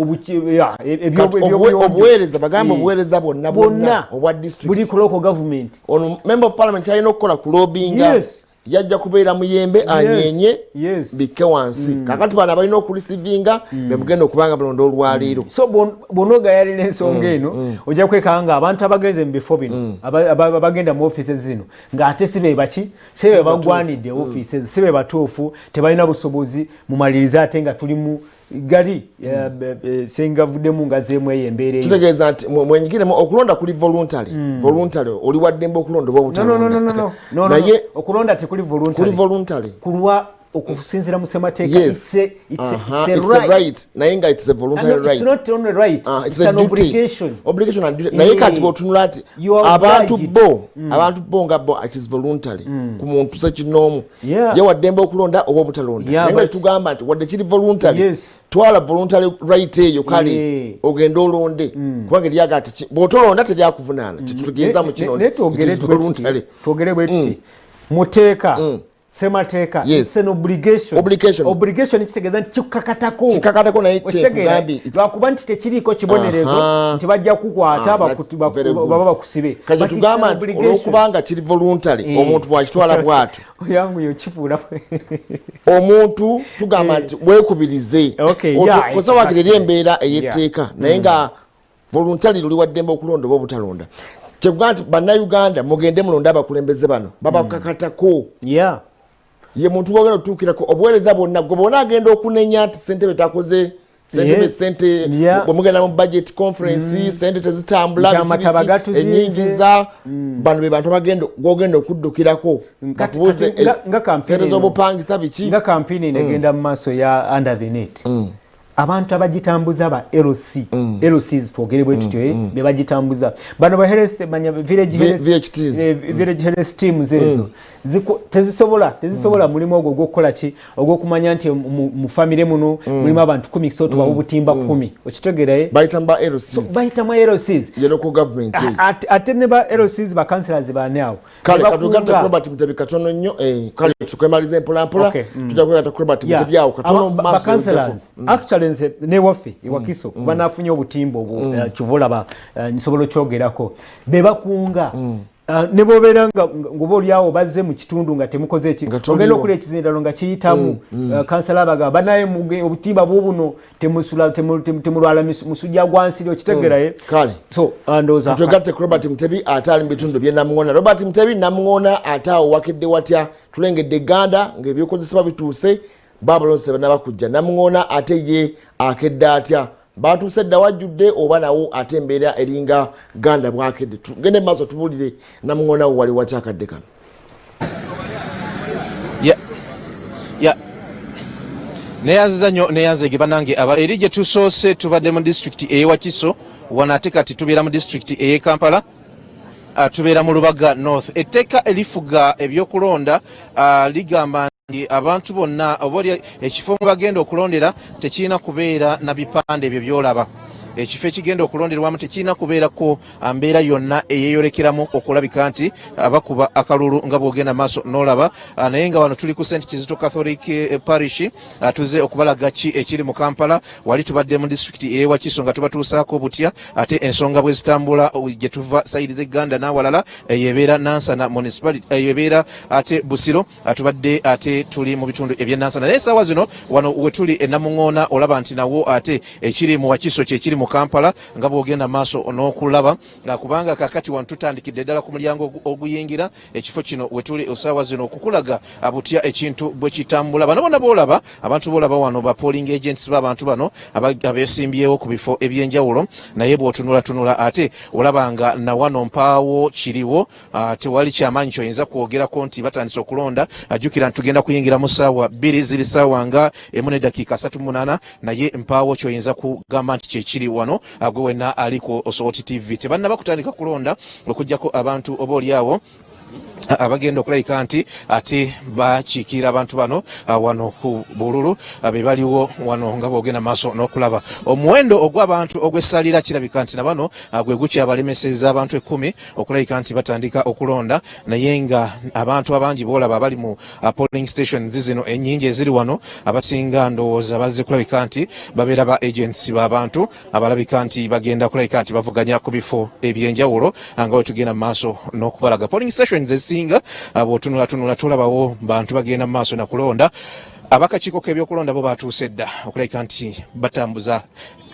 Ya, Kati ebyobuyonjo. Obuweereza, bagamba obuweereza bwonna bwonna Bwonna obwa district buli ku local government. Ono member of parliament alina okukola ku lobbyinga. Yajja kubeera muyembe, anyenye, bikke wansi. Kakati bano abalina okureceivinga bemugenda okubanga mulonda olwaleero. So bw'onoogayalira ensonga eno, ojja kwekanga nga abantu abagenze mu bifo bino, abagenda mu offices zino, ng'ate si be baki, si be bagwanidde offices, si be batuufu, tebalina busobozi. Mumalirize ate nga tuli mu gali sengavuddemu nga zeemu eyo embeera eyo. Kitegeeza nti mwenyigiremu okulonda kuli voluntary, voluntary, oli waddembe okulonda oba No, no, no, no, no, obutalonda. no. No, no, Naye no. Okulonda tekuli voluntary. Kuli voluntary. Kulwa okusinziira mu ssemateeka, it's a It's a right. right, naye nga it's a voluntary No, it's right. not only right, it's it's a an duty. obligation. Obligation and duty. Naye kati bw'otunula nti You are abantu obliged. bo, abantu bo nga bo, it is voluntary ku muntu sekinoomu. Ye waddembe okulonda oba obutalonda. Naye nga tugamba nti wadde kiri voluntary, twala voluntary right eyo, kale ogende olonde, kubanga eryaga nti bw'otolonda teryakuvunaana. Kyetutegeeza mu kino Ne nti it twogere is bwe tuti, voluntary. Twogere bwe tuti, muteeka. Semateeka. Yes. It's an obligation. Obligation. Obligation kitegeeza nti kikukakatako. Kikakatako naye Okitegeera? kyekugambye, Lwakuba nti tekiriiko kibonerezo nti bajja kukwata Ah, that's very good. baba bakusibe. Kati But it's tugamba an nti obligation. olwokubanga kiri voluntary, Eh. omuntu bwakitwala bwatyo, Oyanguye okifuula. Omuntu tugamba nti weekubirize. Okay, yeah, Kosa wakiri eri exactly. embeera ey'etteeka, naye nga voluntary luli waddembe okulonda oba obutalonda. Kyekugamba nti Bannayuganda mugende mulonde abakulembeze bano babakakatako. Ye muntu gwogenda otuukirako obuweereza bwonna, gwe bwona agenda okunenya nti sentebe takoze, sentebe sente, bwe mugenda mu budget conference, sente tezitambula, Nti biki amataba biki, gatuzinze. enyingiza. Bano be bantu bagenda gwogenda okuddukirako bakubuuze Kati nga campaign sente eno- z'obupangisa biki. Nga kampini eno egenda mu maaso ya under the net, abantu abagitambuza ba LC, LCs twogere bwe tutyo, be bagitambuza bano ba health manya village health, VHTs. Village health teams ezo tezisobola mulimu ogwo ogw'okukola ki, ogw'okumanya nti mu famire muno mulimu abantu 10, so tubawa obutimba 10, okitegeera, eh? Bayita mu ba LCs. Bayita mu LCs. Ye local government eyo. Ate ne ba LCs, ba councillors bani awo. Kale Ne katugatte bakunga- Robert Mutebi katono nnyo, kale tukwemaliza mpolampola. Tujja kwegatta ku Robert Mutebi awo katono mu Ba maaso. councillors, actually nze newaffe ewakiso kuba nafunye obutimba obwo, kyova olaba nsobola okyogerako, be bakunga. Ne bobeera nga ngoba oliawo bazze mu kitundu nga temukoze eki, Nga toliwo. ogenda okula ekizindalo nga kiyitamu. Kansala abagamba banaye obutimba bubuno temusula temulwala musujja gwa nsiri, okitegeera, eh? Kale. So ndowooza Twegatte ku Robert Mutebi ate ali mu bitundu bye Namuŋoona. Robert Mutebi, Namuŋoona ate awo wakedde watya? Tulengedde egganda ng'ebyokozesebwa bituuse, baabalonzi tebanaba kujja. Namuŋoona ate ye akedde atya? Batuuse dda, wajjudde, oba nawo ate embeera eringa ganda bwakedde? Tugende mu maaso, tubuulire Namuŋoona wo wali watya akadde kano. Ya neyanziza nnyo, neyanzege bannange. Aba eri gye tusoose tubadde mu disitulikiti ey'e Wakiso, wano ate kati tubeera mu disitulikiti ey'e Kampala. Tubeera mu Lubaga North. Etteeka erifuga ebyokulonda ligamba nti abantu bonna oba oli ekifo mwe bagenda okulondera tekirina kubeera na bipande ebyo byolaba. Ekifo ekigenda okulonderwamu tekirina kubeerako mbeera yonna eyeyolekeramu okulabika nti bakuba akalulu nga bwogenda maaso n'olaba. Naye nga wano tuli ku St Kizito Catholic Parish, tuze okubalaga ki ekiri mu Kampala. Wali tubadde mu disitulikiti ey'ewakiso nga tubatuusaako butya ate ensonga bwe zitambula gye tuva sayidi z'egganda n'awalala. Eyo ebeera Nansana Municipality, eyo ebeera ate Busiro. Tubadde ate tuli mu bitundu eby'enansana, naye essaawa zino wano we tuli e Namuŋoona olaba nti nawo ate ekiri mu Wakiso kyekiri mu Kampala nga bw'ogenda maaso n'okulaba, nga kubanga kakati wano tutandikidde ddala ku mulyango oguyingira ekifo kino we tuli essaawa zino okukulaga butya ekintu bwe kitambula. Bano bonna boolaba, abantu boolaba wano ba polling agents b'abantu bano abeesimbyewo ku bifo ebyenjawulo, naye bw'otunulatunula ate olaba nga nawano mpaawo kiriwo, tewali kyamaanyi kyoyinza kwogerako nti batandise okulonda. Ajjukira nti tugenda kuyingira mu ssaawa 2, ziri ssaawa nga 1:38, naye mpaawo kyoyinza kugamba nti kyekiri wano. Gwe wenna ali ku Osooti TV, tebannaba kutandika kulonda okuggyako abantu oba oliawo abagenda okulabika nti ate bakiikirira abantu bano wano ku bululu, be baliwo wano nga bwogenda maaso n'okulaba omuwendo ogw'abantu ogw'essalira. Kirabika nti na bano gwe gukyabalemeseza abantu 10 okulabika nti batandika okulonda, naye nga abantu abangi boolaba abali mu polling stations zino ennyingi eziri wano, abasinga ndowooza bazze kulabika nti babeera ba agents b'abantu abalabika nti bagenda kulabika nti bavuganya ku bifo ebyenjawulo. Nga bwe tugenda mu maaso n'okubalaga polling stations ezisinga, bw'otunulatunula tulabawo bantu bagenda mu maaso na kulonda. Abakakiiko k'ebyokulonda bo batuuse dda okulabika nti batambuza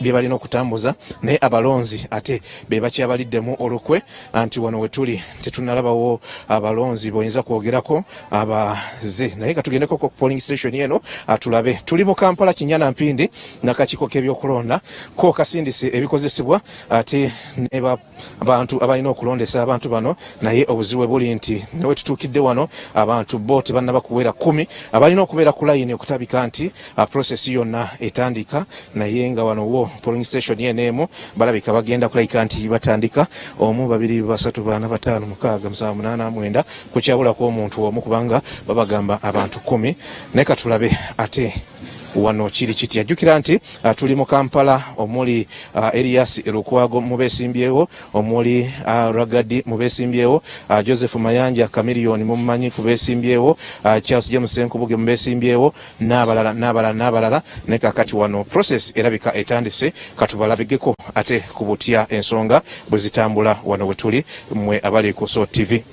bye balina okutambuza, naye abalonzi ate be bakyabaliddemu olukwe, nti wano we tuli tetunnalabawo abalonzi boyinza kwogerako abaze. Naye katugendeko ku polling station eno tulabe. Tuli mu Kampala Kinyana Mpindi, n'akakiiko k'ebyokulonda ko kasindise ebikozesebwa ate ne bantu abalina okulondesa abantu bano, naye obuzibu buli nti newe tutuukidde wano abantu bo tebannaba kuwera 10 abalina okubeera ku layini okutabika nti process yonna etandika. Naye nga wano wo polling station yeno emu balabika bagenda kulabika nti batandika: omu, babiri, basatu, bana, bataano, mukaaga, musanvu, munaana, mwenda, kukyabulako omuntu omu, kubanga babagamba abantu 10. Naye katulabe ate. Wano kiri kitya? Jjukira nti tuli mu Kampala omuli Erias Lukwago mu beesimbyewo, omuli Ragadi mu beesimbyewo, Joseph Mayanja Chameleone mumumanyi ku beesimbyewo, Charles James Ssenkubuge mu beesimbyewo, n'abalala n'abalala n'abalala. Naye kakati wano process erabika etandise, katubalabigeko ate ku butya ensonga bwe zitambula wano we tuli mmwe abali ku So TV.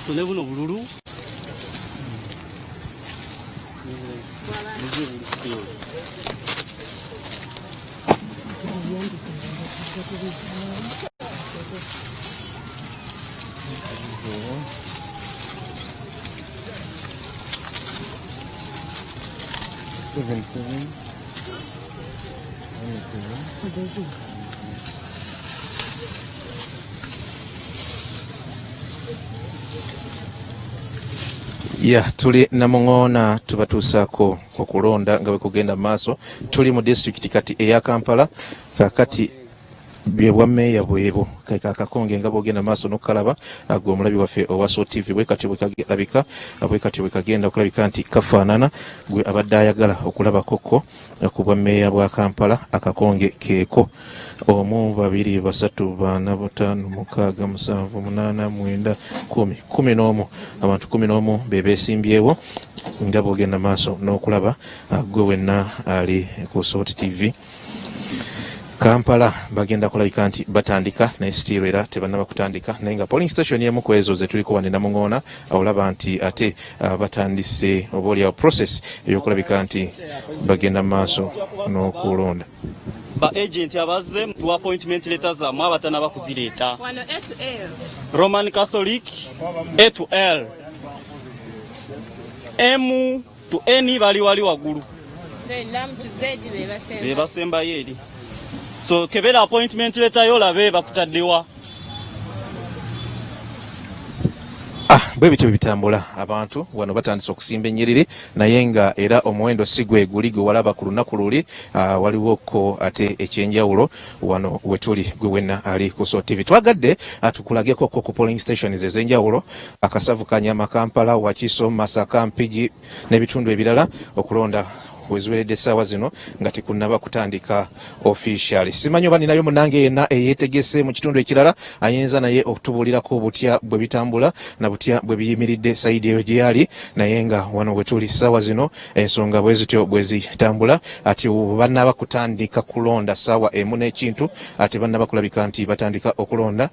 Ne buno bululu Ya tuli Namuŋoona, tubatuusaako okulonda nga bwe kugenda mu maaso. Tuli mu disitulikiti kati eya Kampala. Kakati bye bwa meeya bwebo kakakonge nga bwogenda maaso n'okukalaba gwe omulabi waffe owa So TV, bwe kati bwekalabika, bwe kati bwe kagenda okulabika nti kafaanana. Gwe abadde ayagala okulabakoko ku bwa meeya bwa Kampala, akakonge keeko: 1, 2, 3, 4, 5, 6, 7, 8, 9, 10, 11. Abantu 11 be beesimbyewo nga bwogenda maaso n'okulaba gwe wenna ali ku Salt TV. Kampala bagenda kulabika nti batandika, naye still era tebannaba kutandika, naye nga polling station emu ku ezo zetuliko wano Namuŋoona, olaba nti ate batandise oba oliawo process ey'okulabika nti bagenda mu maaso n'okulonda. Ba agent abazze tuwa appointment letter zammwe, abatanaba kuzireeta. Wano A to L. Roman Catholic, A to L, M to N bali wali waggulu. Then M to Z be basemba. Be basembayo eri. So kebera appointment letter yo olabe bakutaddewa. Ah, bwe bityo bitambula. Abantu wano batandise okusimba ennyiriri, naye nga era omuwendo si gwe guli gwe walaba ku lunaku luli. Waliwoko ate ekyenjawulo wano wetuli. Gwe wenna ali ku So TV, twagadde tukulageko ku polling stations ez'enjawulo: Akasavu, Kanyama, Kampala, Wakiso, Masaka, Mpigi n'ebitundu ebirala, okulonda weziweredde essaawa zino nga tekunnaba kutandika officially. Simanyi oba ninayo munange yenna eyeetegese mu kitundu ekirala ayinza naye okutubuulirako butya bwe bitambula na butya bwe biyimiridde side eyo gye yali, naye nga wano we tuli essaawa zino ensonga bwe zityo bwe zitambula. Ati bannaba kutandika kulonda ssaawa 1 n'ekintu, ate bannaba kulabika nti batandika okulonda,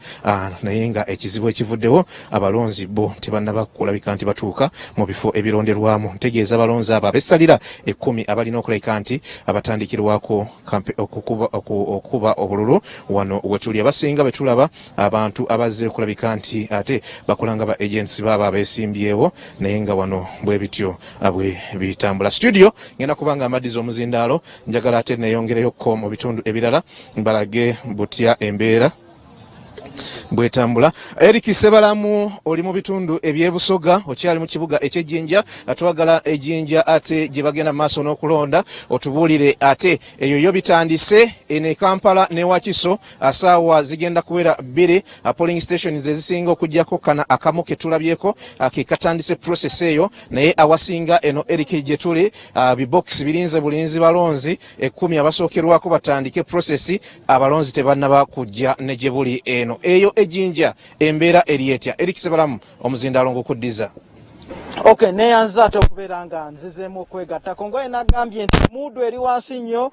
naye nga ekizibu ekivuddewo, abalonzi bo tebannaba kulabika nti batuuka mu bifo ebironderwamu. Ntegeeza abalonzi abo abessalira 10 abalina okulabika nti abatandikirwako okukuba obululu. Wano wetuli abasinga betulaba abantu abazze okulabika nti ate bakola nga ba agents baaba abeesimbyewo, naye nga wano bwe bityo bwe bitambula. Studio ngenda kubanga amaddiza omuzindaalo, njagala ate neyongereyokko mu bitundu ebirala mbalage butya embeera bwetambula. Eric Sebalamu, oli mu bitundu ebyebusoga, okyali mu kibuga ekyejjinja. Twagala ejjinja ate gye bagenda mu maaso n'okulonda otubuulire ate eyo yo bitandise. Eno e Kampala ne Wakiso saawa zigenda kuwera 2. Polling stations ezisinga okugjako kana akamu ke tulabyeko ke katandise process eyo, naye awasinga eno Eric gye tuli bibokisi birinze bulinzi balonzi 10 abasookerwako batandike process. Abalonzi tebannaba kujja ne gye buli eno. Eyo ejjinja embeera eri etya? Eric Sebalamu, omuzindaalo ng'okuddiza. Okay, neyanza ate okubeera nga nzizeemu okwegattako. Ngoye nagambye nti muudu eri wansi nnyo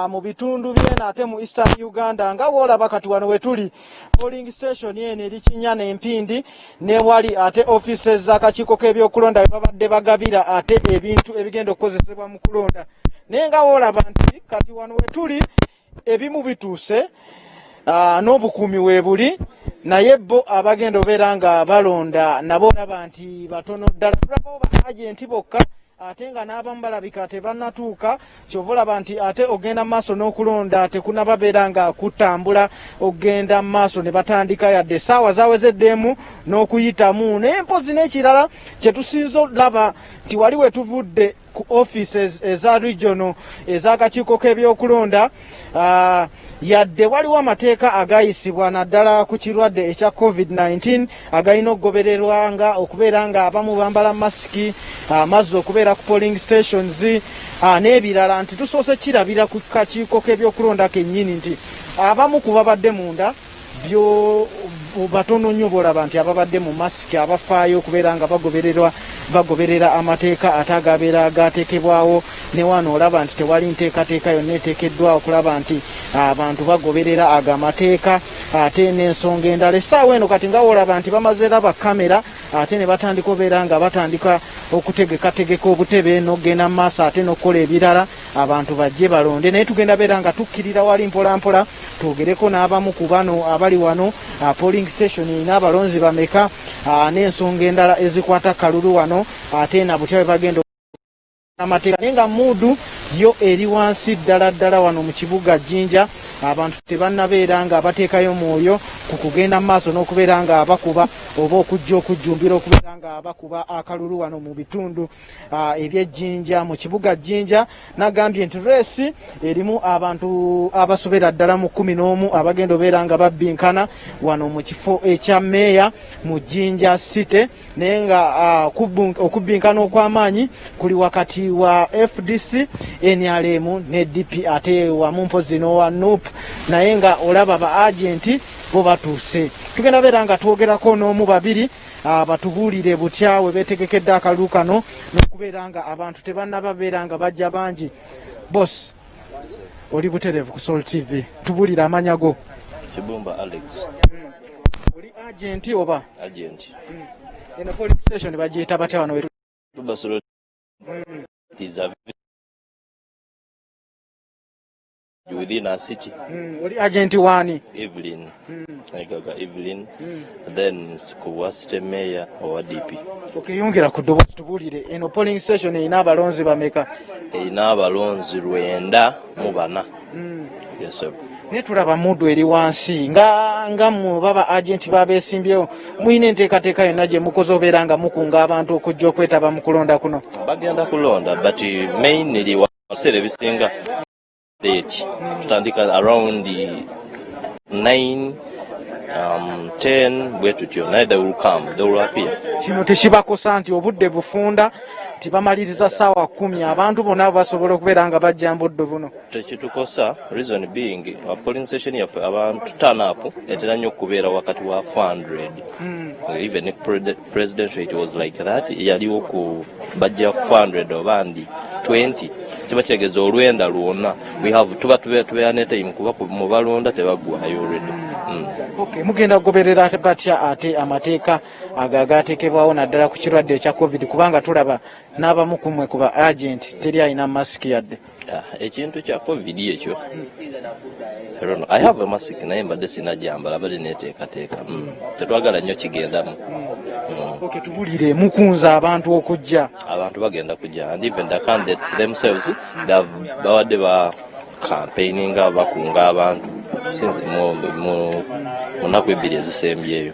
mu bitundu byeno ate mu Eastern Uganda. Nga bwolaba kati wano wetuli, polling station eno eri Kinyana Empindi, newali ate offices z'akakiiko k'ebyokulonda bwe babadde bagabira ate ebintu ebigenda okukozesebwa mu kulonda. Naye nga bwolaba nti kati wano wetuli ebimu bituuse, n'obukuumi weebuli, naye bo abagenda obeera nga balonda nabo olaba nti batono ddala. Tulabawo ba agenti bokka. Ate nga n'abamu balabika tebannatuuka, kyova olaba nti ate ogenda mu maaso n'okulonda tekunababeera nga kutambula okugenda mu maaso ne batandika yadde essaawa zawezeddeemu n'okuyitamu. Naye mpozi n'ekirala kye tusinza olaba nti wali we tuvudde ku offices eza regional ez'akakiiko k'ebyokulonda, yadde waliwo amateeka agayisibwa naddala ku kirwadde ekya COVID-19 agalina okugobererwa, nga okubeera nga abamu bambala masiki, amazzi okubeera ku polling stations n'ebirala, nti tusoose kirabira ku kakiiko k'ebyokulonda kennyini nti abamu ku babadde munda byo batono nnyo bolaba nti ababadde mu masiki abafaayo okubeera nga bagobererwa bagoberera amateeka ate agabeera gateekebwawo. Ne wano olaba nti tewali nteekateeka yonna eteekeddwa okulaba nti abantu bagoberera ago amateeka. Ate n'ensonga endala, essaawa eno kati nga wolaba nti bamaze laba kamera ate ne batandika obeera nga batandika okutegekategeka obutebe n'okugenda mu maaso ate n'okukola ebirala, abantu bajje balonde. Naye tugenda beera nga tukkirira wali mpolampola twogereko n'abamu ku bano abali wano, polling station erina abalonzi bameka, n'ensonga endala ezikwata kalulu wano, ate na butya bwe bagenda amateeka. Naye nga mood yo eri wansi ddala ddala wano mu kibuga Jjinja, abantu tebannabeera nga bateekayo mwoyo ku kugenda mu maaso n'okubeera nga bakuba oba okujja okujjumbira okubeera nga bakuba akalulu wano mu bitundu eby'Ejjinja, mu kibuga Jjinja. Nagambye nti race erimu abantu abasobera ddala mu 11 abagenda obeera nga babbinkana wano mu kifo ekya meeya mu Jjinja City, naye nga okubbinkana okw'amaanyi kuli wakati wa FDC, NRM ne DP, ate wamu mpozi n'owa NUP. Naye nga olaba ba agenti bo batuuse. Tugenda beera nga twogerako n'omu babiri, batubuulire butya we beetegekedde akalulu kano n'okubeera nga abantu tebannababeera nga bajja bangi. Boss, oli butereevu ku Sol TV, tubuulire amanya go. Kibumba Alex. Oli agenti oba? Agent. Eno polling station bagiyita batya wano? Lubasolo is a village within a city. Oli agenti waani? Evelyn Naigaga Evelyn, then kuwa city mayor owa DP. Okeyongera ku ddoboozi, tubuulire eno polling station erina abalonzi bameka? Erina abalonzi 94. Yes, sir. Naye tulaba mood eri wansi, nga mmwe baba agenti babeesimbyewo, mulina enteekateeka yonna gye mukoze obeera nga mukunga abantu okujja okwetaba mu kulonda kuno? Bagenda kulonda, but mainly wabiseera ebisinga late, tutandika around 9, 10 bwe tutyo, naye they will come, they will appear. Kino tekibakosa nti obudde bufunda, nti bamaliriza ssaawa 10, abantu bonna basobola okubeera nga bajja mu budde buno? Tekitukosa, reason being polling station yaffe abantu turn up etera nnyo okubeera wakati wa 400. Even if presidential it was like that, yaliwo ku bajja 400 oba ndi 20, kiba kitegeeza olwenda lwonna we have tuba tubeera ne time, kuba mu balonda tebaggwayo already. Okay, mugenda kugoberera batya ate amateeka ago agateekebwawo naddala ku kirwadde ekya COVID, kubanga tulaba n'abamu ku mmwe ku ba agent teri alina masiki yadde? Ah, ekintu kya COVID ekyo, I don't know. I have a mask, naye mbadde sinajambala, mbadde neteekateeka. Tetwagala nnyo kigendamu. Okay, tubulire, mukunza abantu okujja? Abantu bagenda kujja, and even the candidates themselves, they have babadde ba campaigninga, bakunga abantu since mu nnaku 2 ezisembyeyo.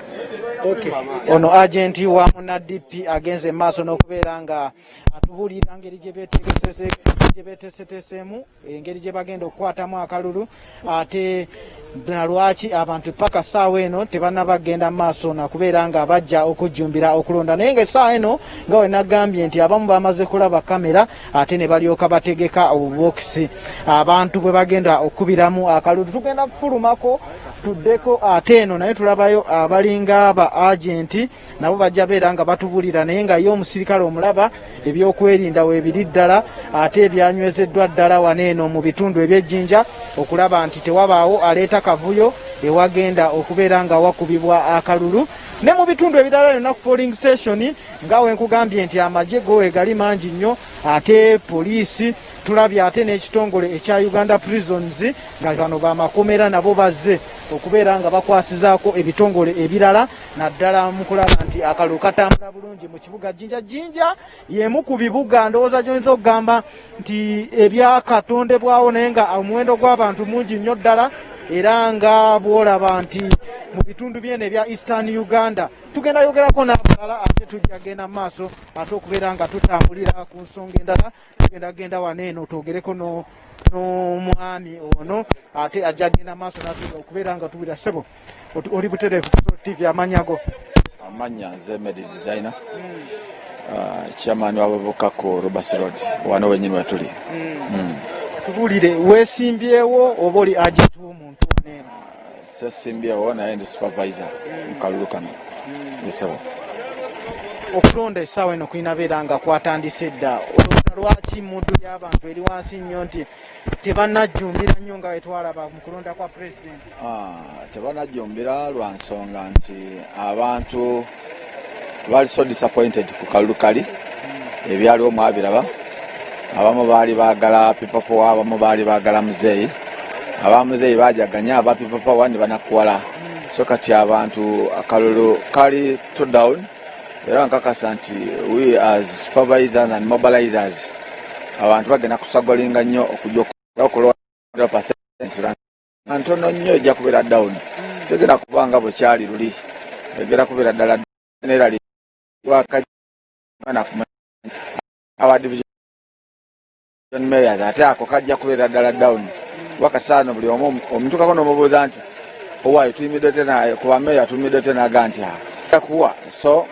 Okay. Ono agenti wa muna DP agenze maaso n'okubeera nga atubuulira ngeri gye beeteeseteeseemu, engeri gye bagenda okukwatamu akalulu, ate na lwaki abantu paka ssaawa eno tebannabagenda maaso nakubeera nga bajja okujjumbira okulonda. Naye nga essaawa eno, nga we nagambye nti abamu bamaze kulaba kamera ate ne balyoka bategeka obubokisi abantu bwe bagenda okukubiramu akalulu. Tugenda kufulumako tuddeko ate eno, naye tulabayo abalinga ba agenti, nabo bajja beera nga batubulira. Naye nga ye omusirikale omulaba, ebyokwerinda weebiri ddala ate ebyanywezeddwa ddala wano eno mu bitundu ebyejjinja, okulaba nti tewabaawo aleeta kavuyo ewagenda okubeera nga wakubibwa akalulu. Ne mu bitundu ebirala yonna ku polling station, nga we nkugambye nti amagye go wegali mangi nnyo, ate poliisi tulabye, ate n'ekitongole ekya Uganda Prisons, nga bano bamakomera nabo bazze okubeera nga bakwasizaako ebitongole ebirala. naddala mu kulaba nti akalulu katambula bulungi mu kibuga Jinja. Jinja y'emu ku bibuga ndowooza gy'oyinza okugamba nti ebyakatondebwawo, naye nga omuwendo gw'abantu mungi nnyo ddala, era nga bw'olaba nti mu bitundu byeno ebya Eastern Uganda. Tugenda yogerako n'abalala, ate tujja genda mu maaso ate okubeera nga tutambulira ku nsonga endala. Tugenda genda wano eno twogereko n'omwami ono, ate ajja genda maaso okubeera nga tubira. Ssebo, oli butereevu ku TV, amannya go? Amannya nze Medi Designer, chairman w'abavubuka ku Robert Road wano wenyini wetuli. Tubuulire, weesimbyewo oba oli agent w'omuntu wano eno? Sesimbyewo, naye ndi supervisor mu kalulu kano, esebo. Okulonda essaawa eno kulina beera nga kwatandise dda. Olowooza lwaki mood y'abantu eri wansi nnyo, nti tebannajjumbira nnyo nga wetwalaba mu kulonda kwa pulezidenti? Ah, tebanajjumbira lwa nsonga nti abantu bali so disappointed ku kalulu kali ebyaliwo mwabiraba. Abamu baali baagala People Power, abamu baali baagala muzeeyi. Aba muzeeyi bajaganya, aba People Power ne banakuwala. So kati abantu akalulu kali too down, era nkakasa nti we as supervisors and mobilizers, abantu bagenda kusagolinga nnyo okujja okulonda. Percent ntono nnyo, ejja kubeera down, tegenda kuba nga bwe kyali luli, egenda kubeera ddala nerali aba division mayors, ate ako kajja kubeera ddala down kuba kasaano buli omu omutukako n'omubuuza nti owaayo tuyimidde tena kuba meya tuyimidde tena, aga nti kuwa. So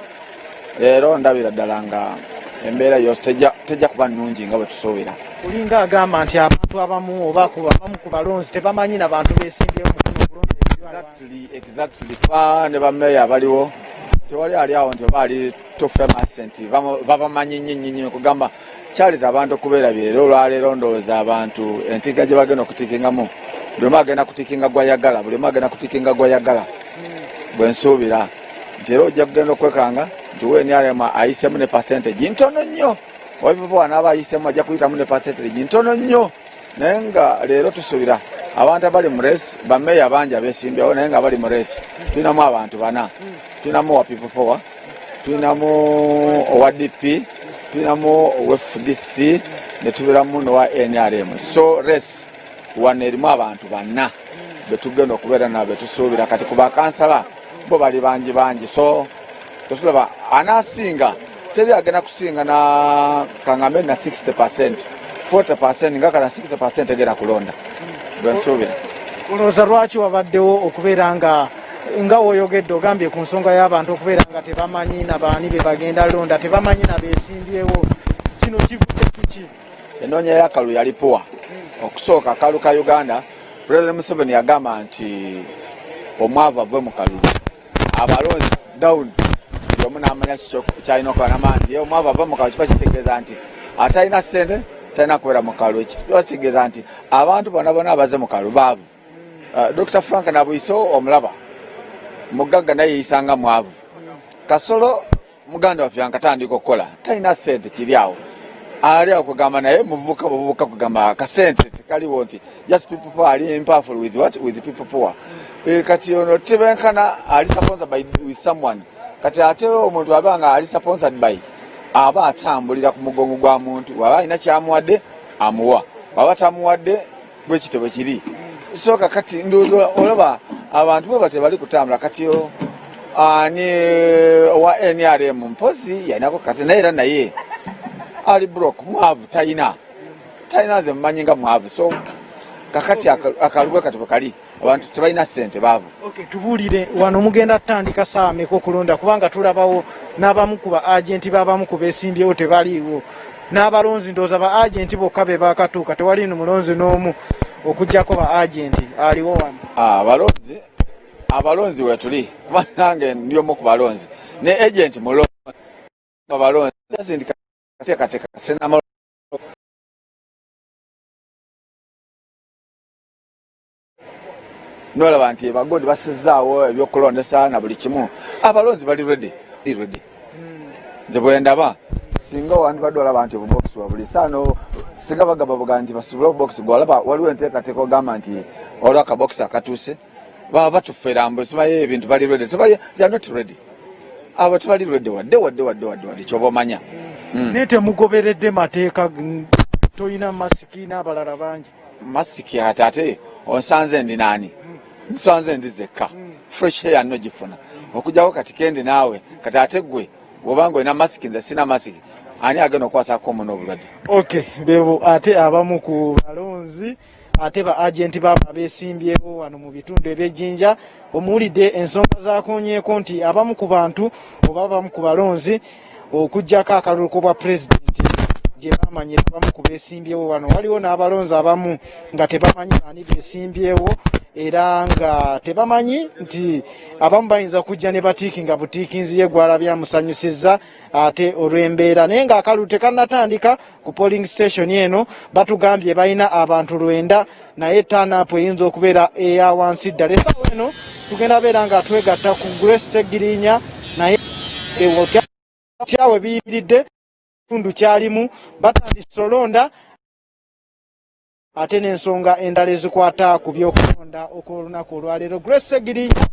leero ndabira ddala nga embeera yo tejja kuba nnungi nga bwe tusuubira. Olinga agamba nti abantu abamu oba abamu ku balonzi tebamanyi na bantu besimbyewo mu kuno okulonda. Exactly, kuba ne bameeya abaliwo tewali ali awo nti oba ali too famous nti babamanyi nnyo nnyo nnyo. Kugamba kyaleeta abantu okubeerabira, era olwaleero ndowooza abantu entiika gye bagenda okutiikingamu, buli omu agenda kutiikinga gwayagala, buli omu agenda kutiikinga gwayagala. Bwe nsuubira nti era ojja kugenda okwekanga nti WNRM ayisemu ne percentage ntono nnyo, wabipopo anaaba ayisemu ajja kuyitamu ne percentage ntono nnyo. Naye nga leero tusuubira abantu abali mu race, bameeya bangi abesimbyewo, naye nga abali mu race tulinamu abantu bana: tulinamu owa People Power, tulinamu owa DP, tulinamu owa FDC, ne tubeeramu nowa NRM. So race wano erimu abantu banna betugenda okubeera nabo betusuubira. Kati ku bakansala bo bali bangi bangi, so tetulaba anaasinga. Teri agenda kusinga na kangambe na 60%, 40%, nga kana 60% egenda kulonda, bwensuubira. Olowooza lwaki wabaddewo okubeera nga woyogedde, ogambye ku nsonga y'abantu okubeera nga tebamanyi na baani be bagenda londa, tebamanyi na beesimbyewo, kino kivudde kuki? Ennoonya y'akalulu yali poor. Okusooka akalulu ka Uganda, President Museveni yagamba nti omwavu ave mu kalulu, abalonzi down, buli omu n'amanya kyalina okukola namanya nti omwavu ava mu kalulu kiba kitegeeza nti atalina ssente talina kubeera mu kalulu. Kiba kitegeeza nti abantu bonna bonna abaze mu kalulu baavu. Dr Frank Nabwiso omulaba mugagga, naye yeeyisanga mwavu. Kasolo muganda waffe yankatandika okukola, talina ssente, kiri awo ali awo kugamba, naye muvubuka buvubuka, kugamba akasente tekaliwo nti just People Power, ali powerful with what, with People Power. Kati ono tebenkana, ali sponsored by with someone. Kati ate omuntu aba nga ali sponsored by, aba atambulira ku mugongo gwa muntu, waba alina kyamuwadde amuwa, waba tamuwadde bwekityo bwe kiri. So kakati ndowooza olaba abantu bwe batebali kutambula. Kati ani owa NRM mpozi yalinako kati, naye era naye ali broke, mwavu, talina, nze mumanyi nga mwavu. So kakati akalubwe kati bwe kali, abantu tebalina ssente, baavu. Okay, tubuulire, wano mugenda tutandika saawa meka okulonda? Kubanga tulabawo n'abamu ku ba agenti b'abamu ku beesimbyewo tebaliiwo, n'abalonzi ndowooza ba agenti bokka be baakatuuka, tewali no mulonzi n'omu okugyako ba agenti aliwo wano. Abalonzi wetuli, kuba nange ndi omu ku balonzi ne agent mulonzi. Abalonzi sindika teekateeka sinamala. Nolaba nti bagondi basizaawo ebyokulondesa na buli kimu, abalonzi bali ready, ready. Nze bwendaba singa wandibadde olaba nti obubokisi wabuli saano, singa bagamba buga nti basubule obubokisi, gwalaba waliwo enteekateeka ogamba nti waliwo akabokisi akatuuse. Baba batufera mbu sibayo ebintu bali ready. Tebali, they are not ready. Abo tebali ready wadde wadde wadde wadde wadde kyoba omanya. Naye temugoberedde mateeka, tolina masiki n'abalala bangi. Masiki ate ate onsanze ndi nani? Nsanze ndi zekka. Fresh air nno gifuna. Okujjako kati kendi naawe kati ate ggwe bw'obanga olina masiki nze sina masiki ani agenda okukwasako omuno obulwadde? Okay, bebo ate abamu ku balonzi ate ba agenti baabo abeesimbyewo wano mu bitundu eby'Ejjinja omuwulidde ensonga zaakonyeeko nti abamu ku bantu oba abamu ku balonzi okuggyako akalulu k'obwa pulezidenti gye baamanyira abamu ku beesimbyewo wano waliwo n'abalonzi abamu nga tebamanyi baani beesimbyewo era nga tebamanyi nti abamu bayinza kujja ne batiiki nga butiikinzi ye gwalabye amusanyusizza ate olw'embeera naye ng'akalulu tekannatandika ku polling station eno batugambye balina abantu lwenda naye turn-up eyinza okubeera eya wansi ddala. Essaawa eno tugenda beera nga twegatta ku Grace Ssegirinya naye kyawe biyimiridde kitundu kyalimu batandise olonda ate n'ensonga endala ezikwata ku by'okulonda okw'olunaku olwaleero. Grace Ssegirinya,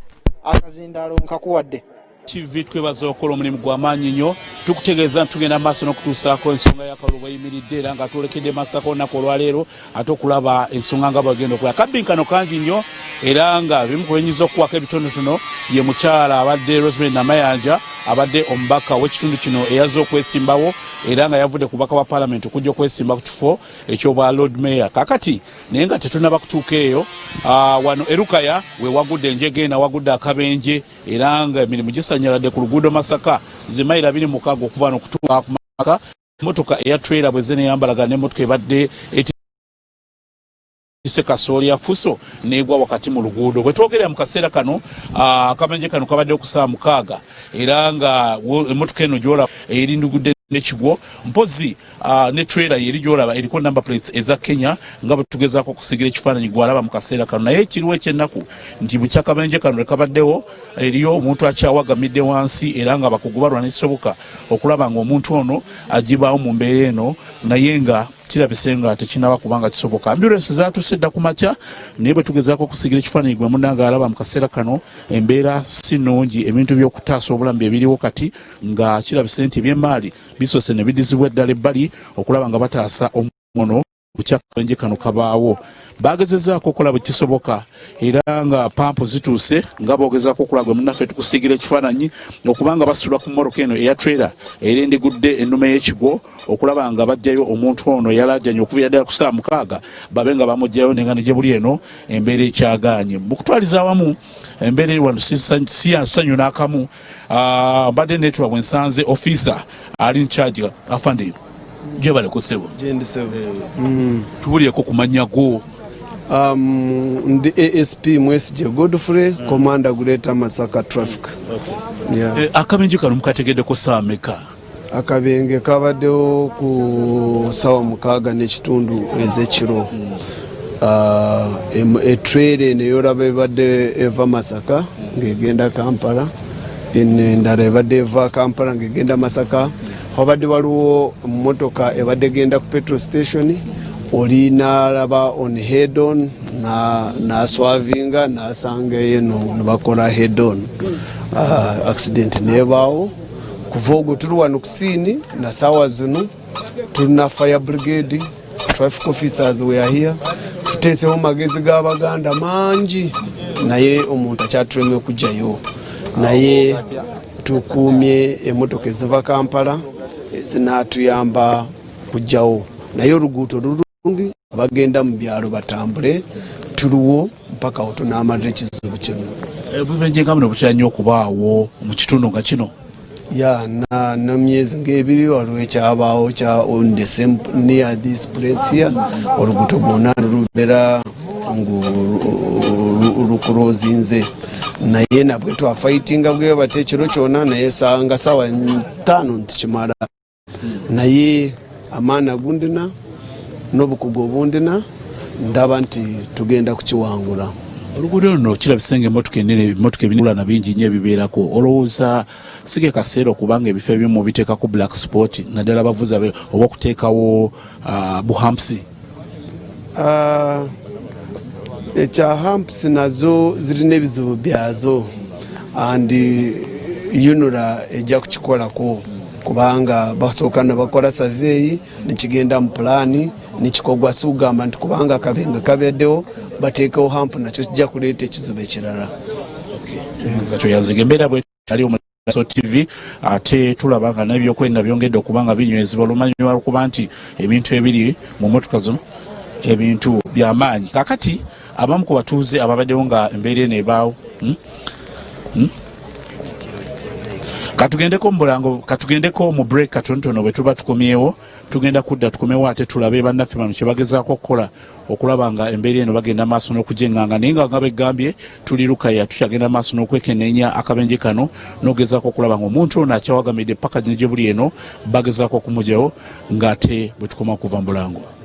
akazindaalo nkakuwadde. TV twebaza okukola omulimu gwa maanyi nnyo. Tukutegeeza nti tugenda maaso n'okutuusaako ensonga y'akalulu bweyimiridde era nga twolekedde Masaka olunaku olwaleero ate okulaba ensonga nga bwegenda okuba. Akabbinkano kangi nnyo era nga bimu ku byenyinza okukuwako ebitonotono ye mukyala abadde Rosemary Namayanja abadde omubaka w'ekitundu kino eyazze okwesimbawo era nga yavudde ku bubaka bwa palamenti okujja okwesimba ku kifo eky'obwa Lord Mayor. Kakati naye nga tetunaba kutuuka eyo, wano Erukaya we wagudde enjega eno awagudde akabenje era nga emirimu gisanyaladde ku luguudo Masaka ze mayiro 26 okuva wano okutuuka ku Masaka. Emmotoka eya trailer bwezze neyambalagana n'emmotoka ebadde etisse kasooli ya fuso n'egwa wakati mu luguudo. Bwe twogerera mu kaseera kano, akabenje kano kabaddewo ku ssaawa 6 era nga emmotoka eno gy'olaba erindugudde n'ekigwo mpozzi ne trailer yeri gy'olaba eriko number plates eza Kenya nga bwe tugezaako okusigira ekifaananyi gw'alaba mu kaseera kano. Naye ekiriwo eky'ennaku nti bukya akabenje kano lwe kabaddewo eriyo omuntu akyawagamidde wansi era nga abakugu balwana ekisoboka okulaba ng'omuntu ono agibaawo mu mbeera eno naye nga kirabise nga tekinaba kubanga kisoboka. Ambulensi zaatuuse dda ku makya naye bwe tugezaako okusigira ekifaananyi gwe munnange alaba mu kaseera kano embeera si nnungi. Ebintu by'okutaasa obulamu bye biriwo kati nga kirabise nti eby'emmaali bisoose ne bidizibwa eddala ebbali okulaba nga bataasa omuno bukya akabenje kano kabaawo. Bagezezaako okukola bwe kisoboka era nga pampu zituuse nga boogezaako okulaba gwe munnaffe tukusiigira ekifaananyi okuba nga basula ku mmoroka eno eya trailer era endigudde ennume y'ekigwo okulaba nga baggyayo omuntu ono eyalaajanye okuviira ddala ku ssaawa 6 babe nga bamuggyayo naye nga ne gye buli eno embeera ekyagaanye. Mu kutwaliza awamu embeera eri wano si ya ssanyu n'akamu. Mbadde netwa bwe nsanze ofiisa ali in charge afande gyebale ku ssebo. Gyendi ssebo. Tubulireko ku mannya go. Ndi ASP Mwesigye Godfrey, Commander Greater Masaka Traffic. Yeah. Akabenje kano mukategeddeko ssaawa meka? Akabenge kabaddewo ku ssaawa 6:30 ez'ekiro. Etrailer eno eyolaba ebadde eva Masaka ng'egenda Kampala, eno endala ebadde eva Kampala ng'egenda Masaka. Wabadde waliwo mmotoka ebadde egenda ku petrol station, oli n'alaba on head on n'aswavinga n'asanga eno ne bakola head on. Accident n'ebaawo. Kuva ogwo tuli wano ku scene na saawa zino tulina fire brigade, traffic officers we are here. Tuteesewo magezi g'Abaganda mangi naye omuntu akyatulemye okujjayo, naye tukuumye emmotoka eziva Kampala ezinaatuyamba kujjawo, naye oluguudo lulungi, abagenda mu byalo batambule, tuliwo mpaka awo tunaamalira ekizibu kino. Obubenje nga buno butera nnyo okubaawo mu kitundu nga kino? Ya, na nemyezi ng'ebiri waliwo ekyabaawo kya on the same near this place here. Oluguudo gwonna lubeera ngu lukurozinze, naye nabwe twafightinga bwe bati ekiro kyonna, naye nga saawa 5 ntikimala, naye amaani agundina n'obukugu obundina ndaba nti tugenda kukiwangula. Oluguudo luno kirabise nga emmotoka enene, ebimotoka ebinulana bingi nnyo ebibeerako. Olowooza si ke kaseera okubanga ebifo ebimu biteekako black spot naddala abavuzi oba okuteekawo buhampusi? Ekya humps nazo zirina ebizibu byazo and UNRA ejja kukikolako kubanga basooka nebakola survey nekigenda mu pulaani nekikogwa, si kugamba nti kubanga akabenje kabeddewo bateekewo hump, nakyo kijja kuleeta ekizibu ekirala. Tweyanzige embeera bwe ali omu TV, ate tulaba nga n'ebyokwerinda byongedde okuba nga binywezebwa oluvannyuma lwokuba nti ebintu ebiri mu motoka zino ebintu byamaanyi. Kakati abamu ku batuuze ababaddewo nga embeera eno ebaawo, Katugendeko mu bulango, katugendeko mu break katonotono. Bwe tuba tukomyewo tugenda kudda tukomewo ate tulabe bannaffe bano kye bagezaako okukola okulaba nga embeera eno bagenda maaso n'okugyeŋŋanga. Naye nga begambye tuli Lukaya, tukyagenda maaso n'okwekenneenya akabenje kano n'ogezaako okulaba nga omuntu ono akyawagamidde paka gye buli eno bagezaako okumugyawo, ng'ate bwe tukoma okuva mu bulango.